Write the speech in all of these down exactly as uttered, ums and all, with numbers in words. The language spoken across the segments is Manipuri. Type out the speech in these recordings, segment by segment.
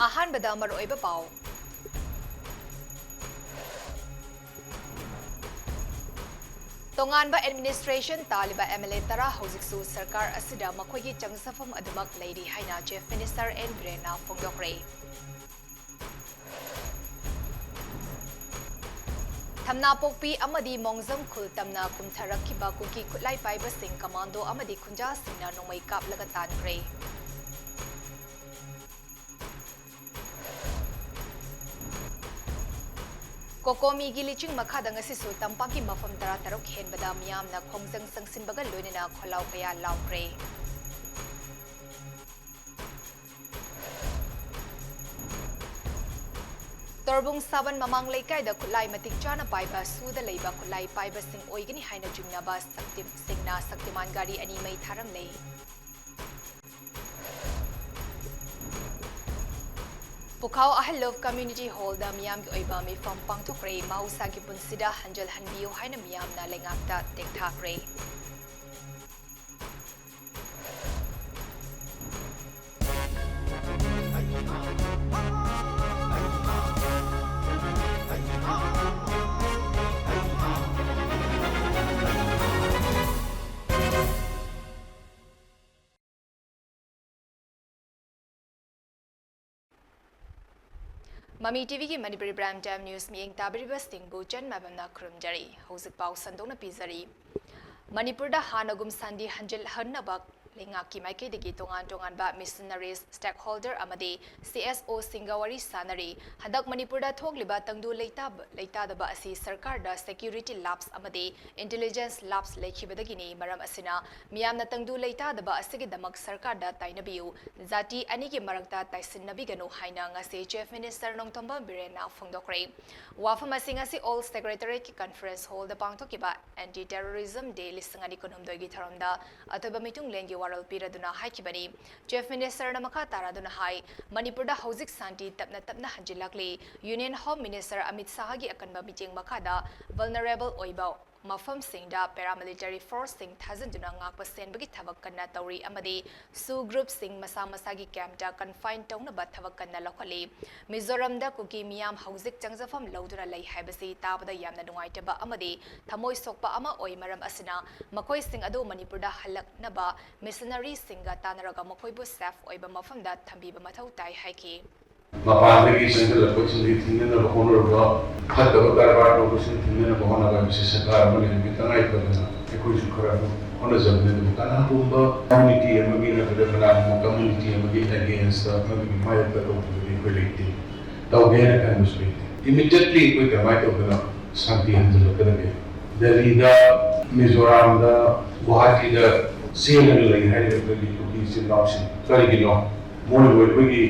ꯑꯍꯥꯟꯕꯗ ꯃꯔꯨꯑꯣꯏꯕ ꯄꯥꯎ꯫ ꯇꯣꯉꯥꯟꯕ administration ꯇꯥꯜꯂꯤꯕ MLA ꯇꯔꯥ ꯍꯧꯖꯤꯛꯁꯨ ꯁꯔꯀꯥꯔ ꯑꯁꯤꯗ ꯃꯈꯣꯏꯒꯤ ꯆꯪꯖꯐꯝ ꯑꯗꯨꯃꯛ ꯂꯩꯔꯤ ꯍꯥꯏꯅ Chief Minister N ꯕꯤꯔꯦꯟꯅ ꯐꯣꯡꯗꯣꯛꯈ꯭ꯔꯦ꯫ ꯊꯝꯅꯥꯄꯣꯛꯄꯤ ꯑꯃꯗꯤ ꯃꯣꯡꯖꯝ ꯈꯨꯜ ꯇꯝꯅ ꯀꯨꯝꯊꯔꯛꯈꯤꯕ ꯀꯨꯀꯤ ꯈꯨꯠꯂꯥꯏ ꯄꯥꯏꯕꯁꯤꯡ, commando ꯑꯃꯗꯤ ꯈꯨꯟꯖꯥꯁꯤꯡꯅ ꯅꯣꯡꯃꯩ ꯀꯥꯞꯂꯒ ꯇꯥꯟꯈ꯭ꯔꯦ꯫ ꯀꯣꯀꯣꯃꯤꯒꯤ ꯂꯤꯆꯤꯡ ꯃꯈꯥꯗ ꯉꯁꯤꯁꯨ ꯇꯝꯄꯥꯛꯀꯤ ꯃꯐꯝ ꯇꯔꯥꯇꯔꯨꯛ ꯍꯦꯟꯕꯗ ꯃꯤꯌꯥꯝꯅ ꯈꯣꯡꯖꯪ ꯆꯪꯁꯤꯟꯕꯒ ꯂꯣꯏꯅꯅ ꯈꯣꯜꯂꯥꯎ ꯀꯌꯥ ꯂꯥꯎꯈ꯭ꯔꯦ꯫ ꯇꯣꯔꯕꯨꯡ ꯁꯥꯕꯟ ꯃꯃꯥꯡ ꯂꯩꯀꯥꯏꯗ ꯈꯨꯠꯂꯥꯏ ꯃꯇꯤꯛ ꯆꯥꯅ ꯄꯥꯏꯕ ꯁꯨꯗ ꯂꯩꯕ ꯈꯨꯠꯂꯥꯏ ꯄꯥꯏꯕꯁꯤꯡ ꯑꯣꯏꯒꯅꯤ ꯍꯥꯏꯅ ꯆꯤꯡꯅꯕ ꯁꯛꯇꯤ-, ꯁꯤꯡꯅ ꯁꯛꯇꯤꯃꯥꯟ ꯒꯥꯔꯤ ꯑꯅꯤ ꯃꯩ ꯊꯥꯔꯝꯂꯦ꯫ ꯄꯨꯈꯥꯎ ꯑꯍꯜ ꯂꯣꯞ Community Hall ꯗ ꯃꯤꯌꯥꯝꯒꯤ ꯑꯣꯏꯕ ꯃꯤꯐꯝ ꯄꯥꯡꯊꯣꯛꯈ꯭ꯔꯦ꯫ ꯃꯍꯧꯁꯥꯒꯤ ꯄꯨꯟꯁꯤꯗ ꯍꯟꯖꯤꯜꯍꯟꯕꯤꯌꯨ ꯍꯥꯏꯅ ꯃꯤꯌꯥꯝꯅ ꯂꯩꯉꯥꯛꯇ ꯇꯦꯡꯊꯥꯈ꯭ꯔꯦ꯫ ꯃꯃꯤ ꯇꯤꯚꯤꯒꯤ ꯃꯅꯤꯄꯨꯔꯤ prime time news ꯃꯤꯠꯌꯦꯡ ꯇꯥꯕꯤꯔꯤꯕꯁꯤꯡꯕꯨ ꯆꯟ ꯃꯥꯏꯕꯝꯅ ꯈꯨꯔꯨꯝꯖꯔꯤ꯫ ꯍꯧꯖꯤꯛ ꯄꯥꯎ ꯁꯟꯗꯣꯛꯅ ꯄꯤꯖꯔꯤ꯫ ꯃꯅꯤꯄꯨꯔꯗ ꯍꯥꯟꯅꯒꯨꯝ ꯁꯥꯟꯇꯤ ꯍꯟꯖꯤꯜꯍꯟꯅꯕ ꯂꯩꯉꯥꯛꯀꯤ ꯃꯥꯏꯀꯩꯗꯒꯤ ꯇꯣꯉꯥꯟ ꯇꯣꯉꯥꯟꯕ missionaries, stakeholder ꯑꯃꯗꯤ CSO ꯁꯤꯡꯒ ꯋꯥꯔꯤ ꯁꯥꯟꯅꯔꯤ꯫ ꯍꯟꯗꯛ ꯃꯅꯤꯄꯨꯔꯗ ꯊꯣꯛꯂꯤꯕ ꯇꯪꯗꯨ ꯂꯩꯇꯥꯕ, ꯂꯩꯇꯥꯗꯕ ꯑꯁꯤ ꯁꯔꯀꯥꯔꯗ security lapse ꯑꯃꯗꯤ intelligence lapse ꯂꯩꯈꯤꯕꯗꯒꯤꯅꯤ꯫ ꯃꯔꯝ ꯑꯁꯤꯅ ꯃꯤꯌꯥꯝꯅ ꯇꯪꯗꯨ ꯂꯩꯇꯥꯗꯕ ꯑꯁꯤꯒꯤꯗꯃꯛ ꯁꯔꯀꯥꯔꯗ ꯇꯥꯏꯅꯕꯤꯌꯨ, ꯖꯥꯇꯤ ꯑꯅꯤꯒꯤ ꯃꯔꯛꯇ ꯇꯥꯏꯁꯤꯟꯅꯕꯤꯒꯅꯨ ꯍꯥꯏꯅ ꯉꯁꯤ Chief Minister ꯅꯣꯡꯊꯣꯝꯕꯝ ꯕꯤꯔꯦꯟꯅ ꯐꯣꯡꯗꯣꯛꯈ꯭ꯔꯦ꯫ ꯋꯥꯐꯝ ꯑꯁꯤ ꯉꯁꯤ Old Secretariat ꯀꯤ conference hall ꯗ ꯄꯥꯡꯊꯣꯛꯈꯤꯕ Anti Terrorism Day ꯂꯤꯁꯤꯡ ꯑꯅꯤ ꯀꯨꯟꯍꯨꯝꯗꯣꯏꯒꯤ ꯊꯧꯔꯝꯗ ꯑꯊꯣꯏꯕ ꯃꯤꯇꯨꯡꯂꯦꯟꯒꯤ ꯋꯥꯔꯣꯜ ꯄꯤꯔꯗꯨꯅ ꯍꯥꯏꯈꯤꯕꯅꯤ꯫ ꯆꯤꯐ ꯃꯤꯅꯤꯁꯇꯔꯅ ꯃꯈꯥ ꯇꯥꯔꯗꯨꯅ ꯍꯥꯏ, ꯃꯅꯤꯄꯨꯔꯗ ꯍꯧꯖꯤꯛ ꯁꯥꯟꯇꯤ ꯇꯞꯅ ꯇꯞꯅ ꯍꯟꯖꯤꯜꯂꯛꯂꯤ꯫ ꯌꯨꯅꯤꯌꯟ ꯍꯣꯝ ꯃꯤꯅꯤꯁꯇꯔ ꯑꯃꯤꯠ ꯁꯥꯍꯒꯤ ꯑꯀꯟꯕ ꯃꯤꯠꯌꯦꯡ ꯃꯈꯥꯗ ꯚꯜꯅꯔꯦꯕꯜ ꯑꯣꯏꯕ ꯃꯐꯝꯁꯤꯡꯗ ꯄꯦꯔꯥꯃꯤꯂꯤꯇꯔꯤ ꯐꯣꯔꯁꯁꯤꯡ ꯊꯥꯖꯤꯟꯗꯨꯅ ꯉꯥꯛꯄ ꯁꯦꯟꯕꯒꯤ ꯊꯕꯛ ꯀꯟꯅ ꯇꯧꯔꯤ ꯑꯃꯗꯤ ꯁꯨ ꯒ꯭ꯔꯨꯞꯁꯤꯡ ꯃꯁꯥ ꯃꯁꯥꯒꯤ ꯀꯦꯝꯞꯇ ꯀꯟꯐꯥꯏꯟ ꯇꯧꯅꯕ ꯊꯕꯛ ꯀꯟꯅ ꯂꯧꯈꯠꯂꯤ꯫ ꯃꯤꯖꯣꯔꯥꯝꯗ ꯀꯨꯀꯤ ꯃꯤꯌꯥꯝ ꯍꯧꯖꯤꯛ ꯆꯪꯖꯐꯝ ꯂꯧꯗꯨꯅ ꯂꯩ ꯍꯥꯏꯕꯁꯤ ꯇꯥꯕꯗ ꯌꯥꯝꯅ ꯅꯨꯡꯉꯥꯏꯇꯕ ꯑꯃꯗꯤ ꯊꯃꯣꯏ ꯁꯣꯛꯄ ꯑꯃ ꯑꯣꯏ꯫ ꯃꯔꯝ ꯑꯁꯤꯅ ꯃꯈꯣꯏꯁꯤꯡ ꯑꯗꯨ ꯃꯅꯤꯄꯨꯔꯗ ꯍꯜꯂꯛꯅꯕ ꯃꯤꯁꯅꯔꯤꯁꯤꯡꯒ ꯇꯥꯟꯅꯔꯒ ꯃꯈꯣꯏꯕꯨ ꯁꯦꯐ ꯑꯣꯏꯕ ꯃꯐꯝꯗ ꯊꯝꯕꯤꯕ ꯃꯊꯧ ꯇꯥꯏ ꯍꯥꯏꯈꯤ꯫ ꯃꯄꯥꯟꯗꯒꯤ ꯆꯪꯁꯤꯜꯂꯛꯄꯁꯤꯡꯁꯤ ꯊꯤꯡꯅꯅꯕ ꯍꯣꯠꯅꯔꯨꯕ, ꯐꯠꯇꯕ ꯀꯔꯕꯥꯔ ꯇꯧꯕꯁꯤꯡ ꯊꯤꯡꯅꯅꯕ ꯍꯣꯠꯅꯕ ꯍꯥꯏꯕꯁꯤ ꯁꯔꯀꯥꯔ ꯑꯃꯒꯤ ꯍꯧꯖꯤꯛ ꯇꯉꯥꯏ ꯐꯗꯅ ꯑꯩꯈꯣꯏꯁꯨ ꯈꯔ ꯑꯗꯨꯝ ꯍꯣꯠꯅꯖꯕꯅꯤ꯫ ꯑꯗꯨꯕꯨ ꯀꯅꯥꯒꯨꯝꯕ ꯀꯝꯃ꯭ꯌꯨꯅꯤꯇꯤ ꯑꯃꯒꯤ ꯅꯠꯇ꯭ꯔꯒ ꯀꯅꯥꯒꯨꯝꯕ ꯀꯝꯃ꯭ꯌꯨꯅꯤꯇꯤ ꯑꯃꯒꯤ ꯑꯦꯒꯦꯟꯁꯇ, ꯃꯗꯨꯒꯤ ꯃꯥꯌꯣꯛꯇ ꯇꯧꯕꯗꯨꯗꯤ ꯑꯩꯈꯣꯏ ꯂꯩꯇꯦ, ꯇꯧꯒꯦ ꯍꯥꯏꯅ ꯈꯟꯕꯁꯨ ꯂꯩꯇꯦ꯫ ꯏꯃꯤꯗꯤꯌꯦꯠꯂꯤ ꯑꯩꯈꯣꯏ ꯀꯃꯥꯏꯅ ꯇꯧꯗꯅ ꯁꯥꯟꯇꯤ ꯍꯟꯖꯤꯜꯂꯛꯀꯗꯒꯦ? ꯗꯦꯜꯂꯤꯗ, ꯃꯤꯖꯣꯔꯥꯝꯗ, ꯒꯨꯋꯥꯍꯥꯇꯤꯗ ꯆꯦꯜꯂꯒ ꯂꯩ ꯍꯥꯏꯔꯤꯕ ꯑꯩꯈꯣꯏꯒꯤ ꯀꯨꯀꯤ ꯏꯆꯤꯜ ꯏꯅꯥꯎꯁꯤꯡ ꯀꯔꯤꯒꯤꯅꯣ? ꯃꯣꯏꯕꯨ ꯑꯩꯈꯣꯏꯒꯤ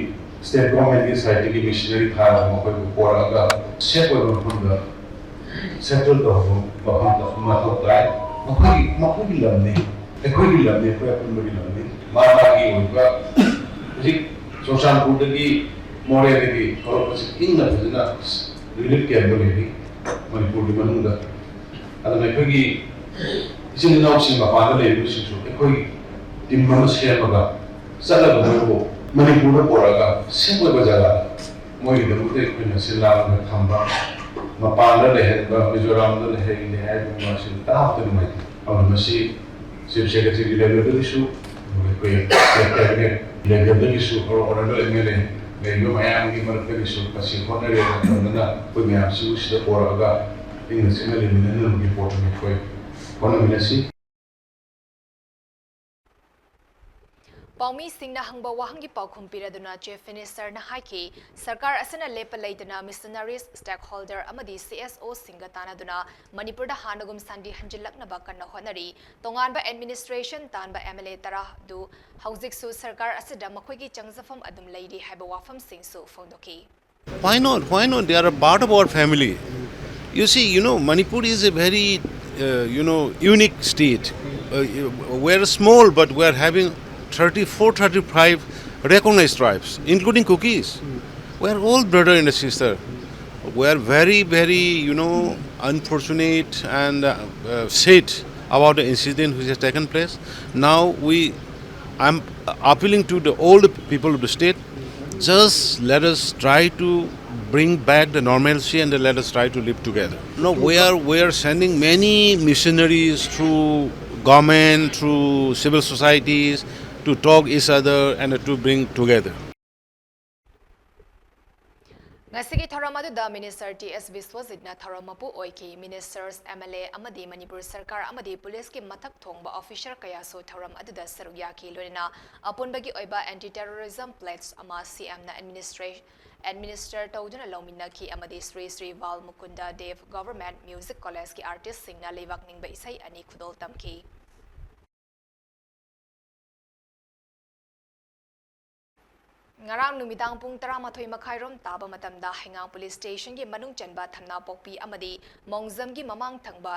ꯁ꯭ꯇꯦꯠ ꯒꯣꯔꯃꯦꯟꯒꯤ ꯁꯥꯏꯠꯇꯒꯤ ꯃꯤꯁꯅꯔꯤ ꯊꯥꯔꯒ ꯃꯈꯣꯏꯕꯨ ꯄꯣꯔꯛꯑꯒ ꯁꯦꯐ ꯑꯣꯏꯕ ꯃꯐꯝꯗ ꯁꯦꯇꯜ ꯇꯧꯍꯟꯕ ꯃꯐꯝꯗ ꯃꯊꯧ ꯇꯥꯏ꯫ ꯃꯈꯣꯏꯒꯤ, ꯃꯈꯣꯏꯒꯤ ꯂꯝꯅꯤ, ꯑꯩꯈꯣꯏꯒꯤ ꯂꯝꯅꯤ, ꯑꯩꯈꯣꯏ ꯑꯄꯨꯟꯕꯒꯤ ꯂꯝꯅꯤ꯫ ꯃꯥ ꯃꯥꯒꯤ ꯑꯣꯏꯕ ꯍꯧꯖꯤꯛ ꯆꯨꯔꯆꯥꯟꯄꯨꯔꯗꯒꯤ, ꯃꯣꯔꯦꯗꯒꯤ ꯊꯣꯛꯂꯛꯄꯁꯤ ꯏꯪꯅ ꯐꯖꯅ ꯔꯤꯂꯤꯐ ꯀꯦꯝꯞꯇ ꯂꯩꯔꯤ ꯃꯅꯤꯄꯨꯔꯒꯤ ꯃꯅꯨꯡꯗ꯫ ꯑꯗꯨꯅ ꯑꯩꯈꯣꯏꯒꯤ ꯏꯆꯤꯜ ꯏꯅꯥꯎꯁꯤꯡ ꯃꯄꯥꯟꯗ ꯂꯩꯔꯤꯕꯁꯤꯡꯁꯨ ꯑꯩꯈꯣꯏ ꯇꯤꯝ ꯑꯃ ꯁꯦꯝꯃꯒ ꯆꯠꯂꯒ ꯃꯣꯏꯕꯨ ꯃꯅꯤꯄꯨꯔꯗ ꯄꯨꯔꯛꯑꯒ ꯁꯦꯐ ꯑꯣꯏꯕ ꯖꯒꯥꯗ ꯃꯣꯏꯒꯤꯗꯃꯛꯇ ꯑꯩꯈꯣꯏꯅ ꯁꯤꯜ ꯂꯥꯡꯂꯒ ꯊꯝꯕ, ꯃꯄꯥꯟꯗ ꯂꯩꯍꯟꯕ, ꯃꯤꯖꯣꯔꯥꯝꯗ ꯂꯩꯍꯜꯂꯦ ꯍꯥꯏꯕ ꯃꯁꯤ ꯇꯥꯕꯗ ꯅꯨꯡꯉꯥꯏꯇꯦ꯫ ꯑꯗꯨꯅ ꯃꯁꯤ ꯆꯤꯐ ꯁꯦꯀ꯭ꯔꯦꯇꯔꯤ ꯂꯦꯚꯦꯜꯗꯒꯤꯁꯨ, ꯑꯩꯈꯣꯏ ꯁ꯭ꯇꯦꯠ ꯀꯦꯕꯤꯅꯦꯠ ꯂꯦꯚꯦꯜꯗꯒꯤꯁꯨ, ꯑꯣꯅꯔꯦꯕꯜ ꯑꯦꯝ ꯑꯦꯜ ꯑꯦ ꯂꯩꯔꯤꯕ ꯃꯌꯥꯝꯒꯤ ꯃꯔꯛꯇꯒꯤꯁꯨ ꯃꯁꯤ ꯍꯣꯠꯅꯔꯦ ꯇꯧꯗꯅ ꯑꯩꯈꯣꯏ ꯃꯌꯥꯝꯁꯤꯕꯨ ꯁꯤꯗ ꯄꯨꯔꯛꯑꯒ ꯏꯪꯅ ꯆꯤꯛꯅ ꯂꯩꯃꯤꯟꯅꯅꯕꯒꯤ ꯄꯣꯠꯇꯨꯅꯤ ꯑꯩꯈꯣꯏ ꯍꯣꯠꯅꯃꯤꯟꯅꯁꯤ꯫ ꯄꯥꯎꯃꯤꯁꯤꯡꯅ ꯍꯪꯕ ꯋꯥꯍꯪꯒꯤ ꯄꯥꯎꯈꯨꯝ ꯄꯤꯔꯗꯨꯅ ꯆꯤꯐ ꯃꯤꯅꯤꯁꯇꯔꯅ ꯍꯥꯏꯈꯤ, ꯁꯔꯀꯥꯔ ꯑꯁꯤꯅ ꯂꯦꯞꯄ ꯂꯩꯇꯅ ꯃꯤꯁꯅꯔꯤꯁ, ꯁ꯭ꯇꯦꯛꯍꯣꯜꯗꯔ ꯑꯃꯗꯤ ꯁꯤ ꯑꯦꯁ ꯑꯣꯁꯤꯡꯒ ꯇꯥꯟꯅꯗꯨꯅ ꯃꯅꯤꯄꯨꯔꯗ ꯍꯥꯟꯅꯒꯨꯝ ꯁꯥꯟꯇꯤ ꯍꯟꯖꯤꯜꯂꯛꯅꯕ ꯀꯟꯅ ꯍꯣꯠꯅꯔꯤ꯫ ꯇꯣꯉꯥꯟꯕ ꯑꯦꯗꯃꯤꯅꯤꯁꯇ꯭ꯔꯦꯁꯟ ꯇꯥꯟꯕ ꯑꯦꯝ ꯑꯦꯜ ꯑꯦ ꯇꯔꯥ ꯑꯗꯨ ꯍꯧꯖꯤꯛꯁꯨ ꯁꯔꯀꯥꯔ ꯑꯁꯤꯗ ꯃꯈꯣꯏꯒꯤ ꯆꯪꯖꯐꯝ ꯑꯗꯨꯝ ꯂꯩꯔꯤ ꯍꯥꯏꯕ ꯋꯥꯐꯝꯁꯤꯡꯁꯨ ꯐꯣꯡꯗꯣꯛꯈꯤ꯫ Why not? Why not? They are a part of our family. You see, you know, Manipur is a very, uh, you know, unique state. Uh, we're small, but we're having thirty-four, thirty-five recognized tribes, including Kukis. We're all brother and sister. We're very, very, you know, unfortunate and uh, uh, sad about the incident which has taken place. Now we, I'm appealing to the, all the people of the state, just let us try to bring back the normalcy and let us try to live together. No, we are, we are sending many missionaries through government, through civil societies, to talk each other and to bring together. ꯉꯁꯤꯒꯤ ꯊꯧꯔꯝ ꯑꯗꯨꯗ Minister T S ꯕꯤꯁ꯭ꯋꯖꯤꯠꯅ ꯊꯧꯔꯝ ꯃꯄꯨ ꯑꯣꯏꯈꯤ꯫ Ministers, M L A ꯑꯃꯗꯤ ꯃꯅꯤꯄꯨꯔ ꯁꯔꯀꯥꯔ ꯑꯃꯗꯤ ꯄꯨꯂꯤꯁꯀꯤ ꯃꯊꯛ ꯊꯣꯡꯕ officer ꯀꯌꯥꯁꯨ ꯊꯧꯔꯝ ꯑꯗꯨꯗ ꯁꯔꯨꯛ ꯌꯥꯈꯤ꯫ ꯂꯣꯏꯅꯅ ꯑꯄꯨꯟꯕꯒꯤ ꯑꯣꯏꯕ anti terrorism pledge ꯑꯃ C M ꯅ administra administer ꯇꯧꯗꯨꯅ ꯂꯧꯃꯤꯟꯅꯈꯤ ꯑꯃꯗꯤ ꯁ꯭ꯔꯤ ꯁ꯭ꯔꯤ ꯕꯥꯜ ꯃꯨꯀꯨꯟꯗ ꯗꯦꯕ Government Music College ꯀꯤ artist ꯁꯤꯡꯅ ꯂꯩꯕꯥꯛ ꯅꯤꯡꯕ ꯏꯁꯩ ꯑꯅꯤ ꯈꯨꯗꯣꯜ ꯇꯝꯈꯤ꯫ ꯉꯔꯥꯡ ꯅꯨꯃꯤꯗꯥꯡ ꯄꯨꯡ ꯇꯔꯥꯃꯥꯊꯣꯏ ꯃꯈꯥꯏꯔꯣꯝ ꯇꯥꯕ ꯃꯇꯝꯗ ꯍꯩꯉꯥꯡ police station ꯒꯤ ꯃꯅꯨꯡ ꯆꯟꯕ ꯊꯝꯅꯥꯄꯣꯛꯄꯤ ꯑꯃꯗꯤ ꯃꯣꯡꯖꯝꯒꯤ ꯃꯃꯥꯡ ꯊꯪꯕ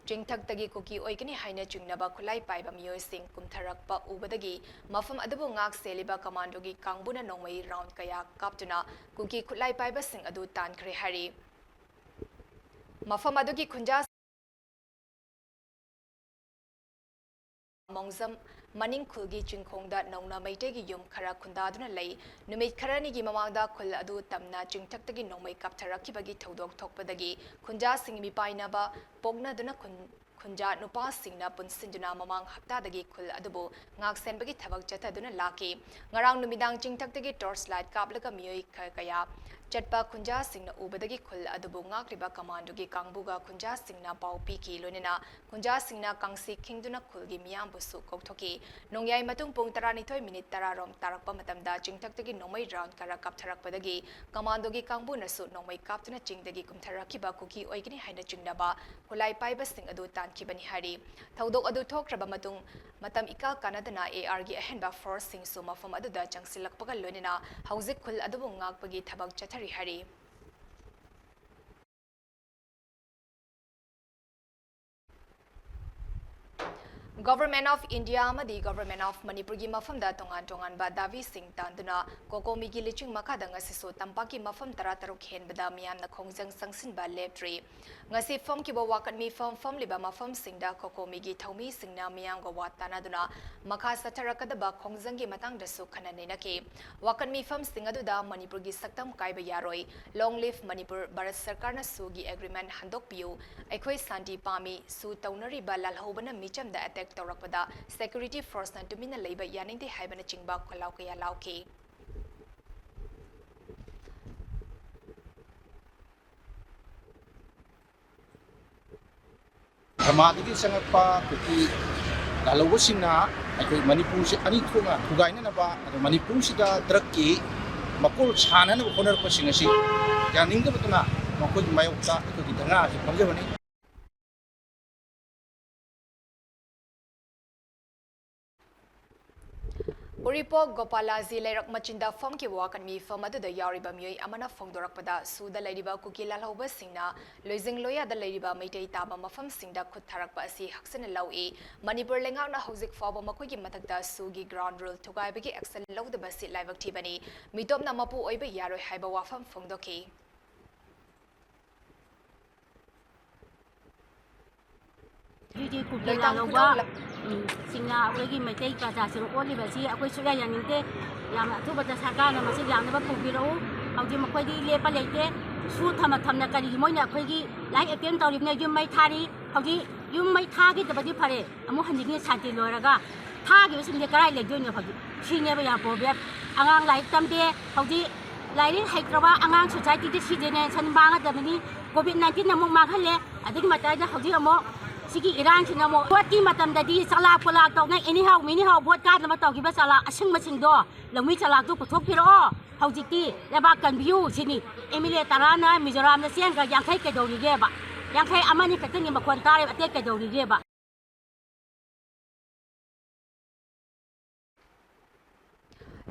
ꯆꯤꯡꯊꯛꯇꯒꯤ ꯀꯨꯀꯤ ꯑꯣꯏꯒꯅꯤ ꯍꯥꯏꯅ ꯆꯤꯡꯅꯕ ꯈꯨꯠꯂꯥꯏ ꯄꯥꯏꯕ ꯃꯤꯑꯣꯏꯁꯤꯡ ꯀꯨꯝꯊꯔꯛꯄ ꯎꯕꯗꯒꯤ ꯃꯐꯝ ꯑꯗꯨꯕꯨ ꯉꯥꯛ ꯁꯦꯜꯂꯤꯕ commando ꯒꯤ ꯀꯥꯡꯕꯨꯅ ꯅꯣꯡꯃꯩ round ꯀꯌꯥ ꯀꯥꯞꯇꯨꯅ ꯀꯨꯀꯤ ꯈꯨꯠꯂꯥꯏ ꯄꯥꯏꯕꯁꯤꯡ ꯑꯗꯨ ꯇꯥꯟꯈ꯭ꯔꯦ ꯍꯥꯏꯔꯤ꯫ ꯃꯐꯝ ꯑꯗꯨꯒꯤ ꯈꯨꯟꯖꯥ ꯃꯣꯡꯖꯝ ꯃꯅꯤꯡ ꯈꯨꯜꯒꯤ ꯆꯤꯡꯈꯣꯡꯗ ꯅꯧꯅ ꯃꯩꯇꯩꯒꯤ ꯌꯨꯝ ꯈꯔ ꯈꯨꯟꯗꯥꯗꯨꯅ ꯂꯩ꯫ ꯅꯨꯃꯤꯠ ꯈꯔꯅꯤꯒꯤ ꯃꯃꯥꯡꯗ ꯈꯨꯜ ꯑꯗꯨ ꯇꯝꯅ ꯆꯤꯡꯊꯛꯇꯒꯤ ꯅꯣꯡꯃꯩ ꯀꯥꯞꯊꯔꯛꯈꯤꯕꯒꯤ ꯊꯧꯗꯣꯛ ꯊꯣꯛꯄꯗꯒꯤ ꯈꯨꯟꯖꯥꯁꯤꯡ ꯃꯤꯄꯥꯏꯅꯕ ꯄꯣꯛꯅꯗꯨꯅ ꯈꯨꯟ-, ꯈꯨꯟꯖꯥ ꯅꯨꯄꯥꯁꯤꯡꯅ ꯄꯨꯟꯁꯤꯟꯗꯨꯅ ꯃꯃꯥꯡ ꯍꯞꯇꯥꯗꯒꯤ ꯈꯨꯜ ꯑꯗꯨꯕꯨ ꯉꯥꯛꯁꯦꯟꯕꯒꯤ ꯊꯕꯛ ꯆꯠꯊꯗꯨꯅ ꯂꯥꯛꯈꯤ꯫ ꯉꯔꯥꯡ ꯅꯨꯃꯤꯗꯥꯡ ꯆꯤꯡꯊꯛꯇꯒꯤ torch light ꯀꯥꯞꯂꯒ ꯃꯤꯑꯣꯏ ꯈ-, ꯀꯌꯥ ꯆꯠꯄ ꯈꯨꯟꯖꯥꯁꯤꯡꯅ ꯎꯕꯗꯒꯤ ꯈꯨꯜ ꯑꯗꯨꯕꯨ ꯉꯥꯛꯂꯤꯕ commando ꯒꯤ ꯀꯥꯡꯕꯨꯒ ꯈꯨꯟꯖꯥꯁꯤꯡꯅ ꯄꯥꯎ ꯄꯤꯈꯤ꯫ ꯂꯣꯏꯅꯅ ꯈꯨꯟꯖꯥꯁꯤꯡꯅ ꯀꯥꯡꯁꯤ ꯈꯤꯡꯗꯨꯅ ꯈꯨꯜꯒꯤ ꯃꯤꯌꯥꯝꯕꯨꯁꯨ ꯀꯧꯊꯣꯛꯈꯤ꯫ ꯅꯣꯡꯌꯥꯏ ꯃꯇꯨꯡ ꯄꯨꯡ ꯇꯔꯥꯅꯤꯊꯣꯏ minute ꯇꯔꯥ ꯔꯣꯝ ꯇꯥꯔꯛꯄ ꯃꯇꯝꯗ ꯆꯤꯡꯊꯛꯇꯒꯤ ꯅꯣꯡꯃꯩ round ꯈꯔ ꯀꯥꯞꯊꯔꯛꯄꯗꯒꯤ commando ꯒꯤ ꯀꯥꯡꯕꯨꯅꯁꯨ ꯅꯣꯡꯃꯩ ꯀꯥꯞꯇꯨꯅ ꯆꯤꯡꯗꯒꯤ ꯀꯨꯝꯊꯔꯛꯈꯤꯕ ꯀꯨꯀꯤ ꯑꯣꯏꯒꯅꯤ ꯍꯥꯏꯅ ꯆꯤꯡꯅꯕ ꯈꯨꯠꯂꯥꯏ ꯄꯥꯏꯕꯁꯤꯡ ꯑꯗꯨ ꯇꯥꯟꯈꯤꯕꯅꯤ ꯍꯥꯏꯔꯤ꯫ ꯊꯧꯗꯣꯛ ꯑꯗꯨ ꯊꯣꯛꯈ꯭ꯔꯕ ꯃꯇꯨꯡ ꯃꯇꯝ ꯏꯀꯥ ꯀꯥꯟꯅꯗꯅ A R ꯒꯤ ꯑꯍꯦꯟꯕ force ꯁꯤꯡꯁꯨ ꯃꯐꯝ ꯑꯗꯨꯗ ꯆꯪꯁꯤꯜꯂꯛꯄꯒ ꯂꯣꯏꯅꯅ ꯍꯧꯖꯤꯛ ꯈꯨꯜ ꯑꯗꯨꯕꯨ ꯉꯥꯛꯄꯒꯤ ꯊꯕꯛ ꯆꯠꯊꯔꯤ ꯍꯥꯏꯔꯤ꯫ Government of India ꯑꯃꯗꯤ Government of ꯃꯅꯤꯄꯨꯔꯒꯤ ꯃꯐꯝꯗ ꯇꯣꯉꯥꯟ ꯇꯣꯉꯥꯟꯕ ꯗꯥꯕꯤꯁꯤꯡ ꯇꯥꯟꯗꯨꯅ ꯀꯣꯀꯣꯃꯤꯒꯤ ꯂꯤꯆꯤꯡ ꯃꯈꯥꯗ ꯉꯁꯤꯁꯨ ꯇꯝꯄꯥꯛꯀꯤ ꯃꯐꯝ ꯇꯔꯥ ꯇꯔꯨꯛ ꯍꯦꯟꯕꯗ ꯃꯤꯌꯥꯝꯅ ꯈꯣꯡꯖꯪ ꯆꯪꯁꯤꯟꯕ ꯂꯦꯞꯇ꯭ꯔꯤ꯫ ꯉꯁꯤ ꯐꯝꯈꯤꯕ ꯋꯥꯀꯠ ꯃꯤꯐꯝ ꯐꯝꯂꯤꯕ ꯃꯐꯝꯁꯤꯡꯗ ꯀꯣꯀꯣꯃꯤꯒꯤ ꯊꯧꯃꯤꯁꯤꯡꯅ ꯃꯤꯌꯥꯝꯒ ꯋꯥ ꯇꯥꯅꯗꯨꯅ ꯃꯈꯥ ꯆꯠꯊꯔꯛꯀꯗꯕ ꯈꯣꯡꯖꯪꯒꯤ ꯃꯇꯥꯡꯗꯁꯨ ꯈꯟꯅ ꯅꯩꯅꯈꯤ꯫ ꯋꯥꯀꯠ ꯃꯤꯐꯝꯁꯤꯡ ꯑꯗꯨꯗ ꯃꯅꯤꯄꯨꯔꯒꯤ ꯁꯛꯇꯝ ꯀꯥꯏꯕ ꯌꯥꯔꯣꯏ, Long live ꯃꯅꯤꯄꯨꯔ, ꯚꯥꯔꯠ ꯁꯔꯀꯥꯔꯅ ꯁꯨꯒꯤ ꯑꯦꯒ꯭ꯔꯤꯃꯦꯟ ꯍꯟꯗꯣꯛꯄꯤꯌꯨ, ꯑꯩꯈꯣꯏ ꯁꯥꯟꯇꯤ ꯄꯥꯝꯃꯤ, ꯁꯨ ꯇꯧꯅꯔꯤꯕ ꯂꯥꯜꯍꯧꯕꯅ ꯃꯤꯆꯝꯗ ꯑꯦꯇꯦꯛ ꯇꯧꯔꯛꯄꯗ ꯁꯦꯀ꯭ꯌꯨꯔꯤꯇꯤ ꯐꯣꯔꯁꯅ ꯇꯨꯃꯤꯟꯅ ꯂꯩꯕ ꯌꯥꯅꯤꯡꯗꯦ ꯍꯥꯏꯕꯅꯆꯤꯡꯕ ꯈꯣꯜꯂꯥꯎ ꯀꯌꯥ ꯂꯥꯎꯈꯤ꯫ ꯕꯔꯃꯥꯗꯒꯤ ꯆꯪꯉꯛꯄ ꯀꯨꯀꯤ ꯂꯥꯜꯍꯧꯕꯁꯤꯡꯅ ꯑꯩꯈꯣꯏ ꯃꯅꯤꯄꯨꯔꯁꯦ ꯑꯅꯤ ꯊꯣꯛꯅ ꯊꯨꯒꯥꯏꯅꯅꯕ, ꯑꯗꯣ ꯃꯅꯤꯄꯨꯔꯁꯤꯗ ꯗ꯭ꯔꯒꯀꯤ ꯃꯀꯣꯜ ꯁꯥꯟꯅꯅꯕ ꯍꯣꯠꯅꯔꯛꯄꯁꯤꯡ ꯑꯁꯤ ꯌꯥꯅꯤꯡꯗꯕꯗꯨꯅ ꯃꯈꯣꯏꯒꯤ ꯃꯥꯌꯣꯛꯇ ꯑꯩꯈꯣꯏꯒꯤ ꯙꯔꯅꯥ ꯑꯁꯤ ꯐꯝꯖꯕꯅꯤ꯫ ꯎꯔꯤꯄꯣꯛ ꯒꯣꯄꯥꯂꯥꯖꯤ ꯂꯩꯔꯛ ꯃꯆꯤꯟꯗ ꯐꯝꯈꯤꯕ ꯋꯥꯀꯠ ꯃꯤꯐꯝ ꯑꯗꯨꯗ ꯌꯥꯎꯔꯤꯕ ꯃꯤꯑꯣꯏ ꯑꯃꯅ ꯐꯣꯡꯗꯣꯔꯛꯄꯗ, ꯁꯨꯗ ꯂꯩꯔꯤꯕ ꯀꯨꯀꯤ ꯂꯥꯜꯍꯧꯕꯁꯤꯡꯅ ꯂꯣꯏꯖꯤꯡ ꯂꯣꯌꯥꯗ ꯂꯩꯔꯤꯕ ꯃꯩꯇꯩ ꯇꯥꯕ ꯃꯐꯝꯁꯤꯡꯗ ꯈꯨꯠ ꯊꯥꯔꯛꯄ ꯑꯁꯤ ꯍꯛꯆꯤꯟꯅ ꯂꯧꯏ꯫ ꯃꯅꯤꯄꯨꯔ ꯂꯩꯉꯥꯛꯅ ꯍꯧꯖꯤꯛ ꯐꯥꯎꯕ ꯃꯈꯣꯏꯒꯤ ꯃꯊꯛꯇ ꯁꯨꯒꯤ ground rule ꯊꯨꯒꯥꯏꯕꯒꯤ action ꯂꯧꯗꯕ ꯑꯁꯤ ꯂꯥꯏꯕꯛ ꯊꯤꯕꯅꯤ꯫ ꯃꯤꯇꯣꯞꯅ ꯃꯄꯨ ꯑꯣꯏꯕ ꯌꯥꯔꯣꯏ ꯍꯥꯏꯕ ꯋꯥꯐꯝ ꯐꯣꯡꯗꯣꯛꯈꯤ꯫ ꯑꯗꯨꯗꯤ ꯀꯨꯀꯤ ꯂꯣꯏꯇꯥꯡ ꯂꯥꯜꯍꯧꯕ, ꯈꯨꯅꯧ ꯂ- ꯎꯝ, ꯁꯤꯡꯅ ꯑꯩꯈꯣꯏꯒꯤ ꯃꯩꯇꯩ ꯄ꯭ꯔꯖꯥꯁꯤꯡ ꯑꯣꯠꯂꯤꯕ ꯑꯁꯤ ꯑꯩꯈꯣꯏ ꯁꯨꯛꯌꯥ ꯌꯥꯅꯤꯡꯗꯦ꯫ ꯌꯥꯝꯅ ꯑꯊꯨꯕꯗ ꯁꯔꯀꯥꯔꯅ ꯃꯁꯤ ꯌꯥꯅꯕ ꯄꯨꯕꯤꯔꯛꯎ꯫ ꯍꯧꯖꯤꯛ ꯃꯈꯣꯏꯗꯤ ꯂꯦꯞꯄ ꯂꯩꯇꯦ꯫ ꯁꯨ ꯊꯝꯅ ꯊꯝꯅ ꯀꯔꯤꯒꯤ ꯃꯣꯏꯅ ꯑꯩꯈꯣꯏꯒꯤ life attempt ꯇꯧꯔꯤꯕꯅ? ꯌꯨꯝ ꯃꯩ ꯊꯥꯔꯤ꯫ ꯍꯧꯖꯤꯛ ꯌꯨꯝ ꯃꯩ ꯊꯥꯈꯤꯗꯕꯗꯤ ꯐꯔꯦ, ꯑꯃꯨꯛ ꯍꯟꯖꯤꯟꯒꯦ ꯁꯥꯟꯇꯤ ꯂꯣꯏꯔꯒ꯫ ꯊꯥꯈꯤꯕꯁꯤꯡꯁꯦ ꯀꯗꯥꯏ ꯂꯩꯗꯣꯏꯅꯣ ꯍꯧꯖꯤꯛ? ꯁꯤꯅꯦꯕ ꯌꯥꯝ problem꯫ ꯑꯉꯥꯡ ꯂꯥꯏꯔꯤꯛ ꯇꯝꯗꯦ꯫ ꯍꯧꯖꯤꯛ ꯂꯥꯏꯔꯤꯛ ꯍꯩꯇ꯭ꯔꯕ ꯑꯉꯥꯡ society ꯗ ꯁꯤ generation ꯃꯥꯡꯒꯗꯕꯅꯤ꯫ Covid nineteen ꯅ ꯑꯃꯨꯛ ꯃꯥꯡꯍꯜꯂꯦ꯫ ꯑꯗꯨꯒꯤ ꯃꯇꯥꯏꯗ ꯍꯧꯖꯤꯛ ꯑꯃꯨꯛ ꯁꯤꯒꯤ ꯏꯔꯥꯡꯁꯤꯅ ꯑꯃꯨꯛ vote ꯀꯤ ꯃꯇꯝꯗꯗꯤ ꯆꯂꯥꯛ ꯄꯣꯂꯥꯛ ꯇꯧꯅ anyhow minihow vote ꯀꯥꯅꯕ ꯇꯧꯈꯤꯕ ꯆꯂꯥꯛ ꯑꯁꯤꯡꯕꯁꯤꯡꯗꯣ, ꯂꯧꯃꯤ ꯆꯂꯥꯛꯇꯨ ꯄꯨꯊꯣꯛꯄꯤꯔꯛꯑꯣ꯫ ꯍꯧꯖꯤꯛꯇꯤ ꯂꯩꯕꯥꯛ ꯀꯟꯕꯤꯌꯨ ꯁꯤꯅꯤ꯫ MLA ꯇꯔꯥꯅ ꯃꯤꯖꯣꯔꯥꯝꯗ ꯆꯦꯟꯈ꯭ꯔ ꯌꯥꯡꯈꯩ ꯀꯩꯗꯧꯔꯤꯒꯦꯕ? ꯌꯥꯡꯈꯩ ꯑꯃꯅꯤ ꯈꯛꯇꯪꯒꯤ ꯃꯈꯣꯟ ꯇꯥꯔꯦꯕ, ꯑꯇꯩ ꯀꯩꯗꯧꯔꯤꯒꯦꯕ?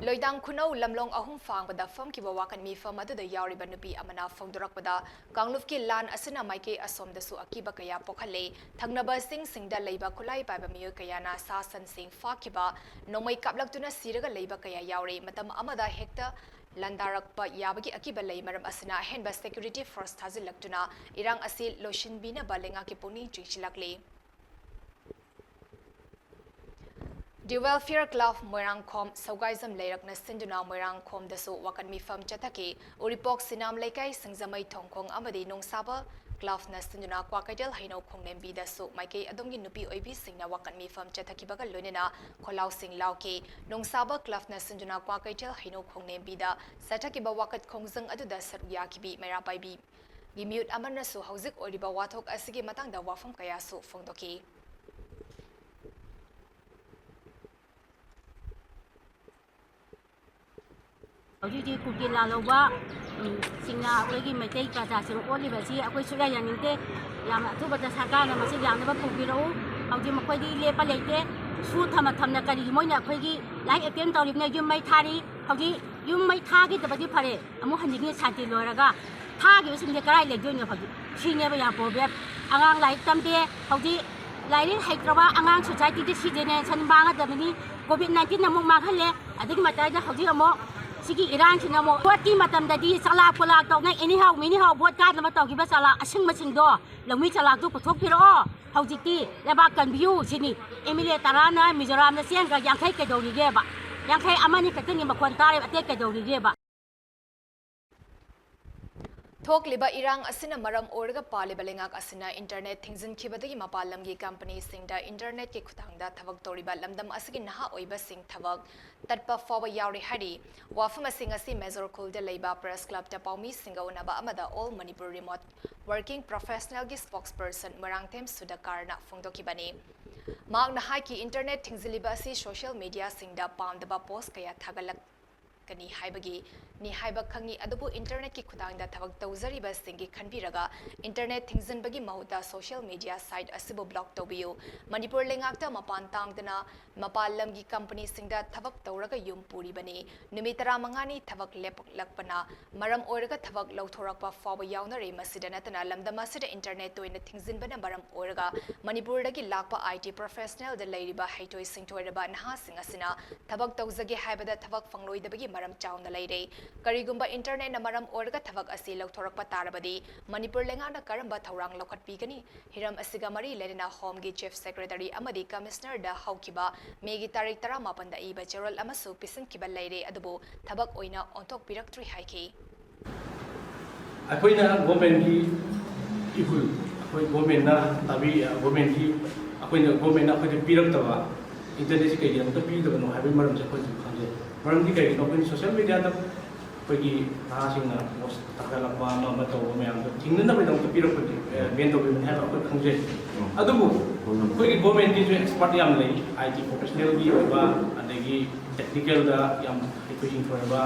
ꯂꯣꯏꯗꯥꯡ ꯈꯨꯅꯧ ꯂꯝꯂꯣꯡ ꯑꯍꯨꯝ ꯐꯥꯡꯕꯗ ꯐꯝꯈꯤꯕ ꯋꯥꯀꯠ ꯃꯤꯐꯝ ꯑꯗꯨꯗ ꯌꯥꯎꯔꯤꯕ ꯅꯨꯄꯤ ꯑꯃꯅ ꯐꯣꯡꯗꯣꯔꯛꯄꯗ, ꯀꯥꯡꯂꯨꯞꯀꯤ ꯂꯥꯟ ꯑꯁꯤꯅ ꯃꯥꯏꯀꯩ ꯑꯁꯣꯝꯗꯁꯨ ꯑꯀꯤꯕ ꯀꯌꯥ ꯄꯣꯛꯍꯜꯂꯦ꯫ ꯊꯪꯅꯕ ꯆꯤꯡꯁꯤꯡꯗ ꯂꯩꯕ ꯈꯨꯠꯂꯥꯏ ꯄꯥꯏꯕ ꯃꯤꯑꯣꯏ ꯀꯌꯥꯅ ꯁꯥ ꯁꯟꯁꯤꯡ ꯐꯥꯈꯤꯕ, ꯅꯣꯡꯃꯩ ꯀꯥꯞꯂꯛꯇꯨꯅ ꯁꯤꯔꯒ ꯂꯩꯕ ꯀꯌꯥ ꯌꯥꯎꯔꯦ꯫ ꯃꯇꯝ ꯑꯃꯗ ꯍꯦꯛꯇ ꯂꯥꯟꯗꯥꯔꯛꯄ ꯌꯥꯕꯒꯤ ꯑꯀꯤꯕ ꯂꯩ꯫ ꯃꯔꯝ ꯑꯁꯤꯅ ꯑꯍꯦꯟꯕ security force ꯊꯥꯖꯤꯜꯂꯛꯇꯨꯅ ꯏꯔꯥꯡ ꯑꯁꯤ ꯂꯣꯏꯁꯤꯟꯕꯤꯅꯕ ꯂꯩꯉꯥꯛꯀꯤ ꯄꯨꯛꯅꯤꯡ ꯆꯤꯡꯁꯤꯜꯂꯛꯂꯤ꯫ The Welfare Club ꯃꯣꯏꯔꯥꯡꯈꯣꯝ ꯁꯧꯒꯥꯏꯖꯝ ꯂꯩꯔꯛꯅ ꯁꯤꯟꯗꯨꯅ ꯃꯣꯏꯔꯥꯡꯈꯣꯝꯗꯁꯨ ꯋꯥꯀꯠ ꯃꯤꯐꯝ ꯆꯠꯊꯈꯤ꯫ ꯎꯔꯤꯄꯣꯛ ꯁꯤꯅꯥꯝ ꯂꯩꯀꯥꯏ ꯁꯤꯡꯖꯃꯩ ꯊꯣꯡꯈꯣꯡ ꯑꯃꯗꯤ ꯅꯣꯡꯁꯥꯕ ꯀ꯭ꯂꯕꯅ ꯁꯤꯟꯗꯨꯅ ꯀ꯭ꯋꯥꯀꯩꯊꯦꯜ ꯍꯩꯅꯧ ꯈꯣꯡꯂꯦꯝꯕꯤꯗꯁꯨ ꯃꯥꯏꯀꯩ ꯑꯗꯣꯝꯒꯤ ꯅꯨꯄꯤ ꯑꯣꯏꯕꯤꯁꯤꯡꯅ ꯋꯥꯀꯠ ꯃꯤꯐꯝ ꯆꯠꯊꯈꯤꯕꯒ ꯂꯣꯏꯅꯅ ꯈꯣꯜꯂꯥꯎꯁꯤꯡ ꯂꯥꯎꯈꯤ꯫ ꯅꯣꯡꯁꯥꯕ ꯀ꯭ꯂꯕꯅ ꯁꯤꯟꯗꯨꯅ ꯀ꯭ꯋꯥꯀꯩꯊꯦꯜ ꯍꯩꯅꯧ ꯈꯣꯡꯂꯦꯝꯕꯤꯗ ꯆꯠꯊꯈꯤꯕ ꯋꯥꯀꯠ ꯈꯣꯡꯖꯪ ꯑꯗꯨꯗ ꯁꯔꯨꯛ ꯌꯥꯈꯤꯕꯤ ꯃꯩꯔꯥ ꯄꯥꯏꯕꯤ ꯒꯤ ꯃꯤꯍꯨꯠ ꯑꯃꯅꯁꯨ ꯍꯧꯖꯤꯛ ꯑꯣꯏꯔꯤꯕ ꯋꯥꯊꯣꯛ ꯑꯁꯤꯒꯤ ꯃꯇꯥꯡꯗ ꯋꯥꯐꯝ ꯀꯌꯥꯁꯨ ꯐꯣꯡꯗꯣꯛꯈꯤ꯫ ꯍꯧꯖꯤꯛ ꯍꯧꯖꯤꯛ ꯀꯨꯀꯤ ꯂꯥꯜꯍꯧꯕ, ꯎꯝ, ꯁꯤꯡꯅ ꯑꯩꯈꯣꯏꯒꯤ ꯃꯩꯇꯩ ꯄ꯭ꯔꯖꯥꯁꯤꯡ ꯑꯣꯠꯂꯤꯕꯁꯤ ꯑꯩꯈꯣꯏ ꯁꯨꯛꯌꯥ ꯌꯥꯅꯤꯡꯗꯦ꯫ ꯌꯥꯝꯅ ꯑꯊꯨꯕꯗ ꯁꯔꯀꯥꯔꯅ ꯃꯁꯤ ꯌꯥꯅꯕ ꯄꯨꯕꯤꯔꯛꯎ꯫ ꯍꯧꯖꯤꯛ ꯃꯈꯣꯏꯗꯤ ꯂꯦꯞꯄ ꯂꯩꯇꯦ꯫ ꯁꯨ ꯊꯝꯅ ꯊꯝꯅ ꯀꯔꯤꯒꯤ ꯃꯣꯏꯅ ꯑꯩꯈꯣꯏꯒꯤ live attempt ꯇꯧꯔꯤꯕꯅ? ꯌꯨꯝ ꯃꯩ ꯊꯥꯔꯤ꯫ ꯍꯧꯖꯤꯛ ꯌꯨꯝ ꯃꯩ ꯊꯥꯈꯤꯗꯕꯗꯤ ꯐꯔꯦ, ꯑꯃꯨꯛ ꯍꯟꯖꯤꯟꯅꯤ ꯁꯥꯟꯇꯤ ꯂꯣꯏꯔꯒ꯫ ꯊꯥꯈꯤꯕꯁꯤꯡꯁꯦ ꯀꯗꯥꯏ ꯂꯩꯗꯣꯏꯅꯣ? ꯍꯧꯖꯤꯛ ꯁꯤꯅꯦꯕ ꯌꯥꯝ problem꯫ ꯑꯉꯥꯡ ꯂꯥꯏꯔꯤꯛ ꯇꯝꯗꯦ꯫ ꯍꯧꯖꯤꯛ ꯂꯥꯏꯔꯤꯛ ꯍꯩꯇ꯭ꯔꯕ ꯑꯉꯥꯡ societyꯗ ꯁꯤ generation ꯃꯥꯡꯒꯗꯕꯅꯤ꯫ Covid nineteen ꯑꯃꯨꯛ ꯃꯥꯡꯍꯜꯂꯦ꯫ ꯑꯗꯨꯒꯤ ꯃꯇꯥꯏꯗ ꯍꯧꯖꯤꯛ ꯑꯃꯨꯛ ꯁꯤꯒꯤ ꯏꯔꯥꯡꯁꯤꯅ ꯑꯃꯨꯛ voteꯀꯤ ꯃꯇꯝꯗꯗꯤ ꯆꯂꯥꯛ ꯄꯣꯂꯥꯛ ꯇꯧꯅ anyhow minihow vote ꯀꯥꯅꯕ ꯇꯧꯈꯤꯕ ꯆꯂꯥꯛ ꯑꯁꯤꯡꯕꯁꯤꯡꯗꯣ ꯂꯧꯃꯤ ꯆꯂꯥꯛꯇꯨ ꯄꯨꯊꯣꯛꯄꯤꯔꯛꯑꯣ꯫ ꯍꯧꯖꯤꯛꯇꯤ ꯂꯩꯕꯥꯛ ꯀꯟꯕꯤꯌꯨ ꯁꯤꯅꯤ꯫ MLA ꯇꯔꯥꯅ ꯃꯤꯖꯣꯔꯥꯝꯗ ꯆꯦꯟꯈ꯭ꯔ ꯌꯥꯡꯈꯩ ꯀꯩꯗꯧꯔꯤꯒꯦꯕ? ꯌꯥꯡꯈꯩ ꯑꯃꯅꯤ ꯈꯛꯇꯪꯒꯤ ꯃꯈꯣꯟ ꯇꯥꯔꯦꯕ, ꯑꯇꯩ ꯀꯩꯗꯧꯔꯤꯒꯦꯕ? ꯊꯣꯛꯂꯤꯕ ꯏꯔꯥꯡ ꯑꯁꯤꯅ ꯃꯔꯝ ꯑꯣꯏꯔꯒ ꯄꯥꯜꯂꯤꯕ ꯂꯩꯉꯥꯛ ꯑꯁꯤꯅ internet ꯊꯤꯡꯖꯤꯟꯈꯤꯕꯗꯒꯤ ꯃꯄꯥꯟ ꯂꯝꯒꯤ companyꯁꯤꯡꯗ internetꯀꯤ ꯈꯨꯠꯊꯥꯡꯗ ꯊꯕꯛ ꯇꯧꯔꯤꯕ ꯂꯝꯗꯝ ꯑꯁꯤꯒꯤ ꯅꯍꯥ ꯑꯣꯏꯕꯁꯤꯡ ꯊꯕꯛ ꯇꯠꯄ ꯐꯥꯎꯕ ꯌꯥꯎꯔꯤ ꯍꯥꯏꯔꯤ꯫ ꯋꯥꯐꯝ ꯑꯁꯤ ꯉꯁꯤ ꯃꯦꯖꯣꯔ ꯈꯨꯜꯗ ꯂꯩꯕ press clubꯇ ꯄꯥꯎꯃꯤꯁꯤꯡꯒ ꯎꯅꯕ ꯑꯃꯗ All Manipur Remote Working Professionalꯒꯤ spokesperson Moirangthem ꯁꯨꯗꯀꯥꯔꯅ ꯐꯣꯡꯗꯣꯛꯈꯤꯕꯅꯤ꯫ ꯃꯍꯥꯛꯅ ꯍꯥꯏꯈꯤ, internet ꯊꯤꯡꯖꯤꯜꯂꯤꯕ ꯑꯁꯤ social mediaꯁꯤꯡꯗ ꯄꯥꯝꯗꯕ post ꯀꯌꯥ ꯊꯥꯒꯠꯂꯛ ꯀꯅꯤ ꯍꯥꯏꯕꯒꯤ ꯅꯤ ꯍꯥꯏꯕ ꯈꯪꯉꯤ, ꯑꯗꯨꯕꯨ internetꯀꯤ ꯈꯨꯠꯊꯥꯡꯗ ꯊꯕꯛ ꯇꯧꯖꯔꯤꯕꯁꯤꯡꯒꯤ ꯈꯟꯕꯤꯔꯒ internet ꯊꯤꯡꯖꯤꯟꯕꯒꯤ ꯃꯍꯨꯠꯇ social media site ꯑꯁꯤꯕꯨ block ꯇꯧꯕꯤꯌꯨ꯫ ꯃꯅꯤꯄꯨꯔ ꯂꯩꯉꯥꯛꯇ ꯃꯄꯥꯟ ꯇꯥꯡꯗꯅ ꯃꯄꯥꯟ ꯂꯝꯒꯤ companyꯁꯤꯡꯗ ꯊꯕꯛ ꯇꯧꯔꯒ ꯌꯨꯝ ꯄꯨꯔꯤꯕꯅꯤ꯫ ꯅꯨꯃꯤꯠ ꯇꯔꯥꯃꯉꯥꯅꯤ ꯊꯕꯛ ꯂꯦꯞꯂꯛꯄꯅ ꯃꯔꯝ ꯑꯣꯏꯔꯒ ꯊꯕꯛ ꯂꯧꯊꯣꯔꯛꯄ ꯐꯥꯎꯕ ꯌꯥꯎꯅꯔꯦ꯫ ꯃꯁꯤꯗ ꯅꯠꯇꯅ ꯂꯝꯗꯝ ꯑꯁꯤꯗ internet ꯇꯣꯏꯅ ꯊꯤꯡꯖꯤꯟꯕꯅ ꯃꯔꯝ ꯑꯣꯏꯔꯒ ꯃꯅꯤꯄꯨꯔꯗꯒꯤ ꯂꯥꯛꯄ IT professionalꯗ ꯂꯩꯔꯤꯕ ꯍꯩꯊꯣꯏ ꯁꯤꯡꯊꯣꯏꯔꯕ ꯅꯍꯥꯁꯤꯡ ꯑꯁꯤꯅ ꯊꯕꯛ ꯇꯧꯖꯒꯦ ꯍꯥꯏꯕꯗ ꯊꯕꯛ ꯐꯪꯂꯣꯏꯗꯕꯒꯤ ꯃꯔꯝ ꯆꯥꯎꯅ ꯂꯩꯔꯦ꯫ ꯀꯔꯤꯒꯨꯝꯕ internetꯅ ꯃꯔꯝ ꯑꯣꯏꯔꯒ ꯊꯕꯛ ꯑꯁꯤ ꯂꯧꯊꯣꯔꯛꯄ ꯇꯥꯔꯕꯗꯤ ꯃꯅꯤꯄꯨꯔ ꯂꯩꯉꯥꯛꯅ ꯀꯔꯝꯕ ꯊꯧꯔꯥꯡ ꯂꯧꯈꯠꯄꯤꯒꯅꯤ? ꯍꯤꯔꯝ ꯑꯁꯤꯒ ꯃꯔꯤ ꯂꯩꯅꯅ Homeꯒꯤ Chief Secretary ꯑꯃꯗꯤ Commissionerꯗ ꯍꯧꯈꯤꯕ Mayꯒꯤ ꯇꯥꯔꯤꯛ ꯇꯔꯥꯃꯥꯄꯟꯗ ꯏꯕ ꯆꯦꯔꯣꯜ ꯑꯃꯁꯨ ꯄꯤꯁꯤꯟꯈꯤꯕ ꯂꯩꯔꯦ, ꯑꯗꯨꯕꯨ ꯊꯕꯛ ꯑꯣꯏꯅ ꯑꯣꯟꯊꯣꯛꯄꯤꯔꯛꯇ꯭ꯔꯤ ꯍꯥꯏꯈꯤ꯫ ꯑꯩꯈꯣꯏꯅ governmentꯀꯤ ꯏꯍꯨꯜ, ꯑꯩꯈꯣꯏ governmentꯅ ꯇꯥꯕꯤ, governmentꯀꯤ, ꯑꯩꯈꯣꯏꯅ, governmentꯅ ꯑꯩꯈꯣꯏꯗ ꯄꯤꯔꯛꯇꯕ internetꯁꯤ ꯀꯩꯒꯤꯗꯃꯛꯇ ꯄꯤꯗꯕꯅꯣ ꯍꯥꯏꯕꯒꯤ ꯃꯔꯝꯁꯦ ꯑꯩꯈꯣꯏꯁꯨ ꯈꯪꯖꯩ꯫ ꯃꯔꯝꯗꯤ ꯀꯩꯒꯤꯅꯣ? ꯑꯩꯈꯣꯏꯅ social mediaꯗ ꯑꯩꯈꯣꯏꯒꯤ ꯅꯍꯥꯁꯤꯡꯅ post ꯊꯥꯒꯠꯂꯛꯄ ꯑꯃ ꯑꯃ ꯇꯧꯕ ꯃꯌꯥꯝꯗꯣ ꯊꯤꯡꯅꯅꯕꯒꯤꯗꯃꯛꯇ ꯄꯤꯔꯛꯄꯅꯤ, ban ꯇꯧꯕꯤꯕꯅꯤ ꯍꯥꯏꯕ ꯑꯩꯈꯣꯏ ꯈꯪꯖꯩ꯫ ꯑꯗꯨꯕꯨ ꯑꯩꯈꯣꯏꯒꯤ governmentꯀꯤꯁꯨ expert ꯌꯥꯝ ꯂꯩ, IT professionalꯒꯤ ꯑꯣꯏꯕ, ꯑꯗꯒꯤ technicalꯗ ꯌꯥꯝ ꯍꯩꯊꯣꯏ ꯁꯤꯡꯊꯣꯏꯔꯕ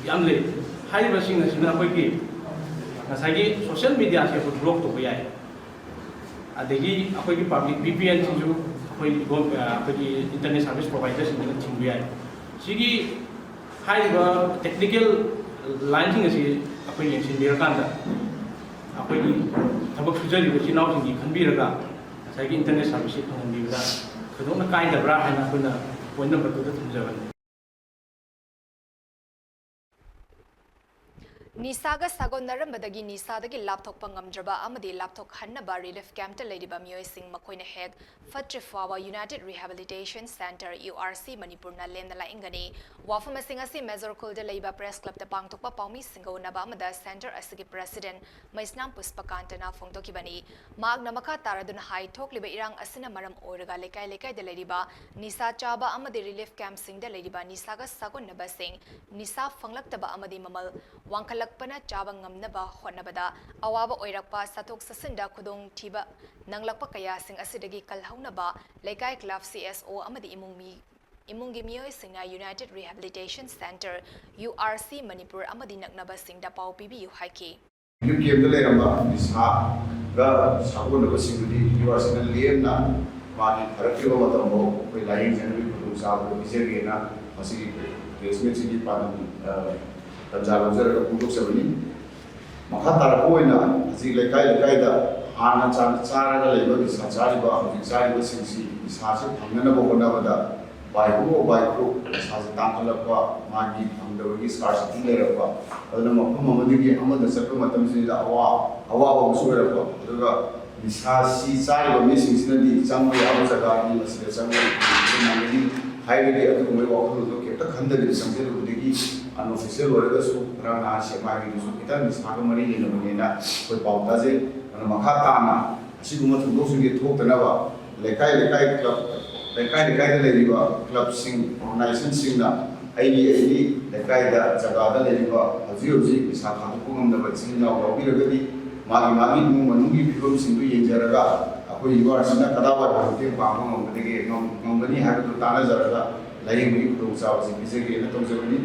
ꯌꯥꯝ ꯂꯩ꯫ ꯍꯥꯏꯔꯤꯕꯁꯤꯡ ꯑꯁꯤꯅ ꯑꯩꯈꯣꯏꯒꯤ ꯉꯁꯥꯏꯒꯤ social mediaꯁꯦ ꯑꯩꯈꯣꯏ block ꯇꯧꯕ ꯌꯥꯏ꯫ ꯑꯗꯒꯤ ꯑꯩꯈꯣꯏꯒꯤ public VPNꯁꯤꯡꯁꯨ ꯑꯩꯈꯣꯏ ꯒꯣ-, ꯑꯩꯈꯣꯏꯒꯤ internet service providerꯁꯤꯡꯁꯤꯅ ꯊꯤꯡꯕ ꯌꯥꯏ꯫ ꯁꯤꯒꯤ ꯍꯥꯏꯔꯤꯕ technical lineꯁꯤꯡ ꯑꯁꯤ ꯑꯩꯈꯣꯏ ꯌꯦꯡꯁꯤꯟꯕꯤꯔꯀꯥꯟꯗ ꯑꯩꯈꯣꯏꯒꯤ ꯊꯕꯛ ꯁꯨꯖꯔꯤꯕ ꯏꯆꯤꯜ ꯏꯅꯥꯎꯁꯤꯡꯒꯤ ꯈꯟꯕꯤꯔꯒ ꯉꯁꯥꯏꯒꯤ internet serviceꯁꯤ ꯐꯪꯍꯟꯕꯤꯕꯗ ꯊꯣꯏꯗꯣꯛꯅ ꯀꯥꯏꯗꯕ꯭ꯔꯥ ꯍꯥꯏꯅ ꯑꯩꯈꯣꯏꯅ point number twoꯗ ꯊꯝꯖꯕꯅꯤ꯫ ꯅꯤꯁꯥꯒ ꯁꯥꯒꯣꯟꯅꯔꯝꯕꯗꯒꯤ ꯅꯤꯁꯥꯗꯒꯤ ꯂꯥꯞꯊꯣꯛꯄ ꯉꯝꯗ꯭ꯔꯕ ꯑꯃꯗꯤ ꯂꯥꯞꯊꯣꯛꯍꯟꯅꯕ relief campꯇ ꯂꯩꯔꯤꯕ ꯃꯤꯑꯣꯏꯁꯤꯡ ꯃꯈꯣꯏꯅ ꯍꯦꯛ ꯐꯠꯇ꯭ꯔꯤ ꯐꯥꯎꯕ United Rehabilitation Centre, URC, ꯃꯅꯤꯄꯨꯔꯅ ꯂꯦꯝꯅ ꯂꯥꯛꯏꯒꯅꯤ꯫ ꯋꯥꯐꯝ ꯑꯁꯤꯡ ꯑꯁꯤ ꯃꯦꯖꯣꯔ ꯈꯨꯜꯗ ꯂꯩꯕ press clubꯇ ꯄꯥꯡꯊꯣꯛꯄ ꯄꯥꯎꯃꯤꯁꯤꯡꯒ ꯎꯅꯕ ꯑꯃꯗ centre ꯑꯁꯤꯒꯤ president ꯃꯩꯁꯅꯥꯝ ꯄꯨꯁꯄꯀꯥꯟꯇꯅ ꯐꯣꯡꯗꯣꯛꯈꯤꯕꯅꯤ꯫ ꯃꯍꯥꯛꯅ ꯃꯈꯥ ꯇꯥꯔꯗꯨꯅ ꯍꯥꯏ, ꯊꯣꯛꯂꯤꯕ ꯏꯔꯥꯡ ꯑꯁꯤꯅ ꯃꯔꯝ ꯑꯣꯏꯔꯒ ꯂꯩꯀꯥꯏ ꯂꯩꯀꯥꯏꯗ ꯂꯩꯔꯤꯕ ꯅꯤꯁꯥ ꯆꯥꯕ ꯑꯃꯗꯤ relief campꯁꯤꯡꯗ ꯂꯩꯔꯤꯕ ꯅꯤꯁꯥꯒ ꯁꯥꯒꯣꯟꯅꯕꯁꯤꯡ ꯅꯤꯁꯥ ꯐꯪꯂꯛꯇꯕ ꯑꯃꯗꯤ ꯃꯃꯜ ꯋꯥꯡꯈꯠꯂꯛꯄꯅ ꯆꯥꯕ ꯉꯝꯅꯕ ꯍꯣꯠꯅꯕꯗ ꯑꯋꯥꯕ ꯑꯣꯏꯔꯛꯄ, ꯆꯠꯊꯣꯛ ꯆꯠꯁꯤꯟꯗ ꯈꯨꯗꯣꯡꯊꯤꯕ ꯅꯪꯂꯛꯄ ꯀꯌꯥꯁꯤꯡ ꯑꯁꯤꯗꯒꯤ ꯀꯜꯍꯧꯅꯕ ꯂꯩꯀꯥꯏ club, CSO ꯑꯃꯗꯤ ꯏꯃꯨꯡ ꯃꯤ ꯏꯃꯨꯡꯒꯤ ꯃꯤꯑꯣꯏꯁꯤꯡꯅ United Rehabilitation Centre, U R C, Manipur ꯑꯃꯗꯤ ꯅꯛꯅꯕꯁꯤꯡꯗ ꯄꯥꯎ ꯄꯤꯕꯤꯌꯨ ꯍꯥꯏꯈꯤ꯫ ꯔꯤꯂꯤꯐ ꯀꯦꯝꯞꯇ ꯂꯩꯔꯝꯕ ꯅꯤꯁꯥꯒ ꯁꯥꯒꯣꯟꯅꯕꯁꯤꯡꯗꯨꯗꯤ ꯌꯨ ꯑꯥꯔ ꯁꯤꯅ ꯂꯦꯝꯅ ꯃꯥꯒꯤ ꯐꯔꯛꯈꯤꯕ ꯃꯇꯝꯐꯥꯎ ꯑꯩꯈꯣꯏ ꯂꯥꯌꯦꯡꯖꯅꯕꯒꯤ ꯈꯨꯗꯣꯡꯆꯥꯕꯗꯨ ꯄꯤꯖꯒꯦꯅ ꯃꯁꯤꯒꯤ ꯄ꯭ꯔꯦꯁ ꯃꯤꯠꯁꯤꯒꯤ ꯄꯥꯟꯗꯝ, ꯑ, ꯇꯟꯖꯥ ꯂꯧꯖꯔꯒ ꯐꯣꯡꯗꯣꯛꯆꯕꯅꯤ꯫ ꯃꯈꯥ ꯇꯥꯔꯛꯄ ꯑꯣꯏꯅ ꯍꯧꯖꯤꯛ ꯂꯩꯀꯥꯏ ꯂꯩꯀꯥꯏꯗ ꯍꯥꯟꯅ ꯆꯥ-, ꯆꯥꯔꯒ ꯂꯩꯕ ꯅꯤꯁꯥ ꯆꯥꯔꯤꯕ ꯍꯧꯖꯤꯛ ꯆꯥꯔꯤꯕꯁꯤꯡꯁꯤ ꯅꯤꯁꯥꯁꯤ ꯐꯪꯅꯅꯕ ꯍꯣꯠꯅꯕꯗ ꯕꯥꯏ ꯍꯨꯛ ꯑꯣꯔ ꯕꯥꯏ ꯀ꯭ꯔꯨꯛ ꯅꯤꯁꯥꯁꯤ ꯇꯥꯡꯈꯠꯂꯛꯄ, ꯃꯥꯒꯤ ꯐꯪꯗꯕꯒꯤ ꯁ꯭ꯀꯥꯔꯁꯤꯇꯤ ꯂꯩꯔꯛꯄ, ꯑꯗꯨꯅ ꯃꯐꯝ ꯑꯃꯗꯒꯤ ꯑꯃꯗ ꯆꯠꯄ ꯃꯇꯝꯁꯤꯗ ꯑꯋꯥ-, ꯑꯋꯥꯕ ꯑꯃꯁꯨ ꯑꯣꯏꯔꯛꯄ, ꯑꯗꯨꯒ ꯅꯤꯁꯥꯁꯤ ꯆꯥꯔꯤꯕ ꯃꯤꯁꯤꯡꯁꯤꯅꯗꯤ ꯆꯪꯕ ꯌꯥꯕ ꯖꯒꯥꯗꯤ ꯃꯁꯤꯗ ꯆꯪꯕ ꯅꯪꯒꯅꯤ ꯍꯥꯏꯕꯒꯤ ꯑꯗꯨꯒꯨꯝꯕꯒꯤ ꯋꯥꯈꯜꯂꯣꯟꯗꯣ ꯀꯩꯝꯇ ꯈꯟꯗꯕꯤꯗ ꯆꯪꯁꯤꯜꯂꯨꯕꯗꯒꯤ unofficial ꯑꯣꯏꯔꯒꯁꯨ ꯉꯔꯥꯡ ꯅꯍꯥꯟ ꯁꯦꯛꯃꯥꯏꯒꯤꯗꯨꯁꯨ ꯈꯤꯇꯪ ꯅꯤꯁꯥꯒ ꯃꯔꯤ ꯂꯩꯅꯕꯅꯦꯅ ꯑꯩꯈꯣꯏ ꯄꯥꯎ ꯇꯥꯖꯩ꯫ ꯑꯗꯨꯅ ꯃꯈꯥ ꯇꯥꯅ ꯑꯁꯤꯒꯨꯝꯕ ꯊꯧꯗꯣꯛꯁꯤꯡꯁꯦ ꯊꯣꯛꯇꯅꯕ ꯂꯩꯀꯥꯏ ꯂꯩꯀꯥꯏ ꯀ꯭ꯂꯕ, ꯂꯩꯀꯥꯏ ꯂꯩꯀꯥꯏꯗ ꯂꯩꯔꯤꯕ ꯀ꯭ꯂꯕꯁꯤꯡ, ꯑꯣꯔꯒꯅꯥꯏꯖꯦꯁꯟꯁꯤꯡꯅ ꯑꯩꯒꯤ, ꯑꯩꯒꯤ ꯂꯩꯀꯥꯏꯗ, ꯖꯒꯥꯗ ꯂꯩꯔꯤꯕ ꯍꯧꯖꯤꯛ ꯍꯧꯖꯤꯛ ꯅꯤꯁꯥ ꯊꯥꯗꯣꯛꯄ ꯉꯝꯗꯕ ꯏꯆꯤꯜ ꯏꯅꯥꯎ ꯌꯥꯎꯕꯤꯔꯒꯗꯤ ꯃꯥꯒꯤ ꯃꯥꯒꯤ ꯏꯃꯨꯡ ꯃꯅꯨꯡꯒꯤ ꯐꯤꯕꯝꯁꯤꯡꯗꯨ ꯌꯦꯡꯖꯔꯒ ꯑꯩꯈꯣꯏ ꯌꯨ ꯑꯥꯔ ꯁꯤꯅ ꯀꯗꯥꯏꯋꯥꯏꯗ ꯃꯇꯦꯡ ꯄꯥꯡꯕ ꯉꯝꯒꯗꯒꯦ, ꯉꯝ-, ꯉꯝꯒꯅꯤ ꯍꯥꯏꯕꯗꯨ ꯇꯥꯟꯅꯖꯔꯒ ꯂꯥꯌꯦꯡꯕꯒꯤ ꯈꯨꯗꯣꯡꯆꯥꯕꯁꯤ ꯄꯤꯖꯒꯦꯅ ꯇꯧꯖꯕꯅꯤ꯫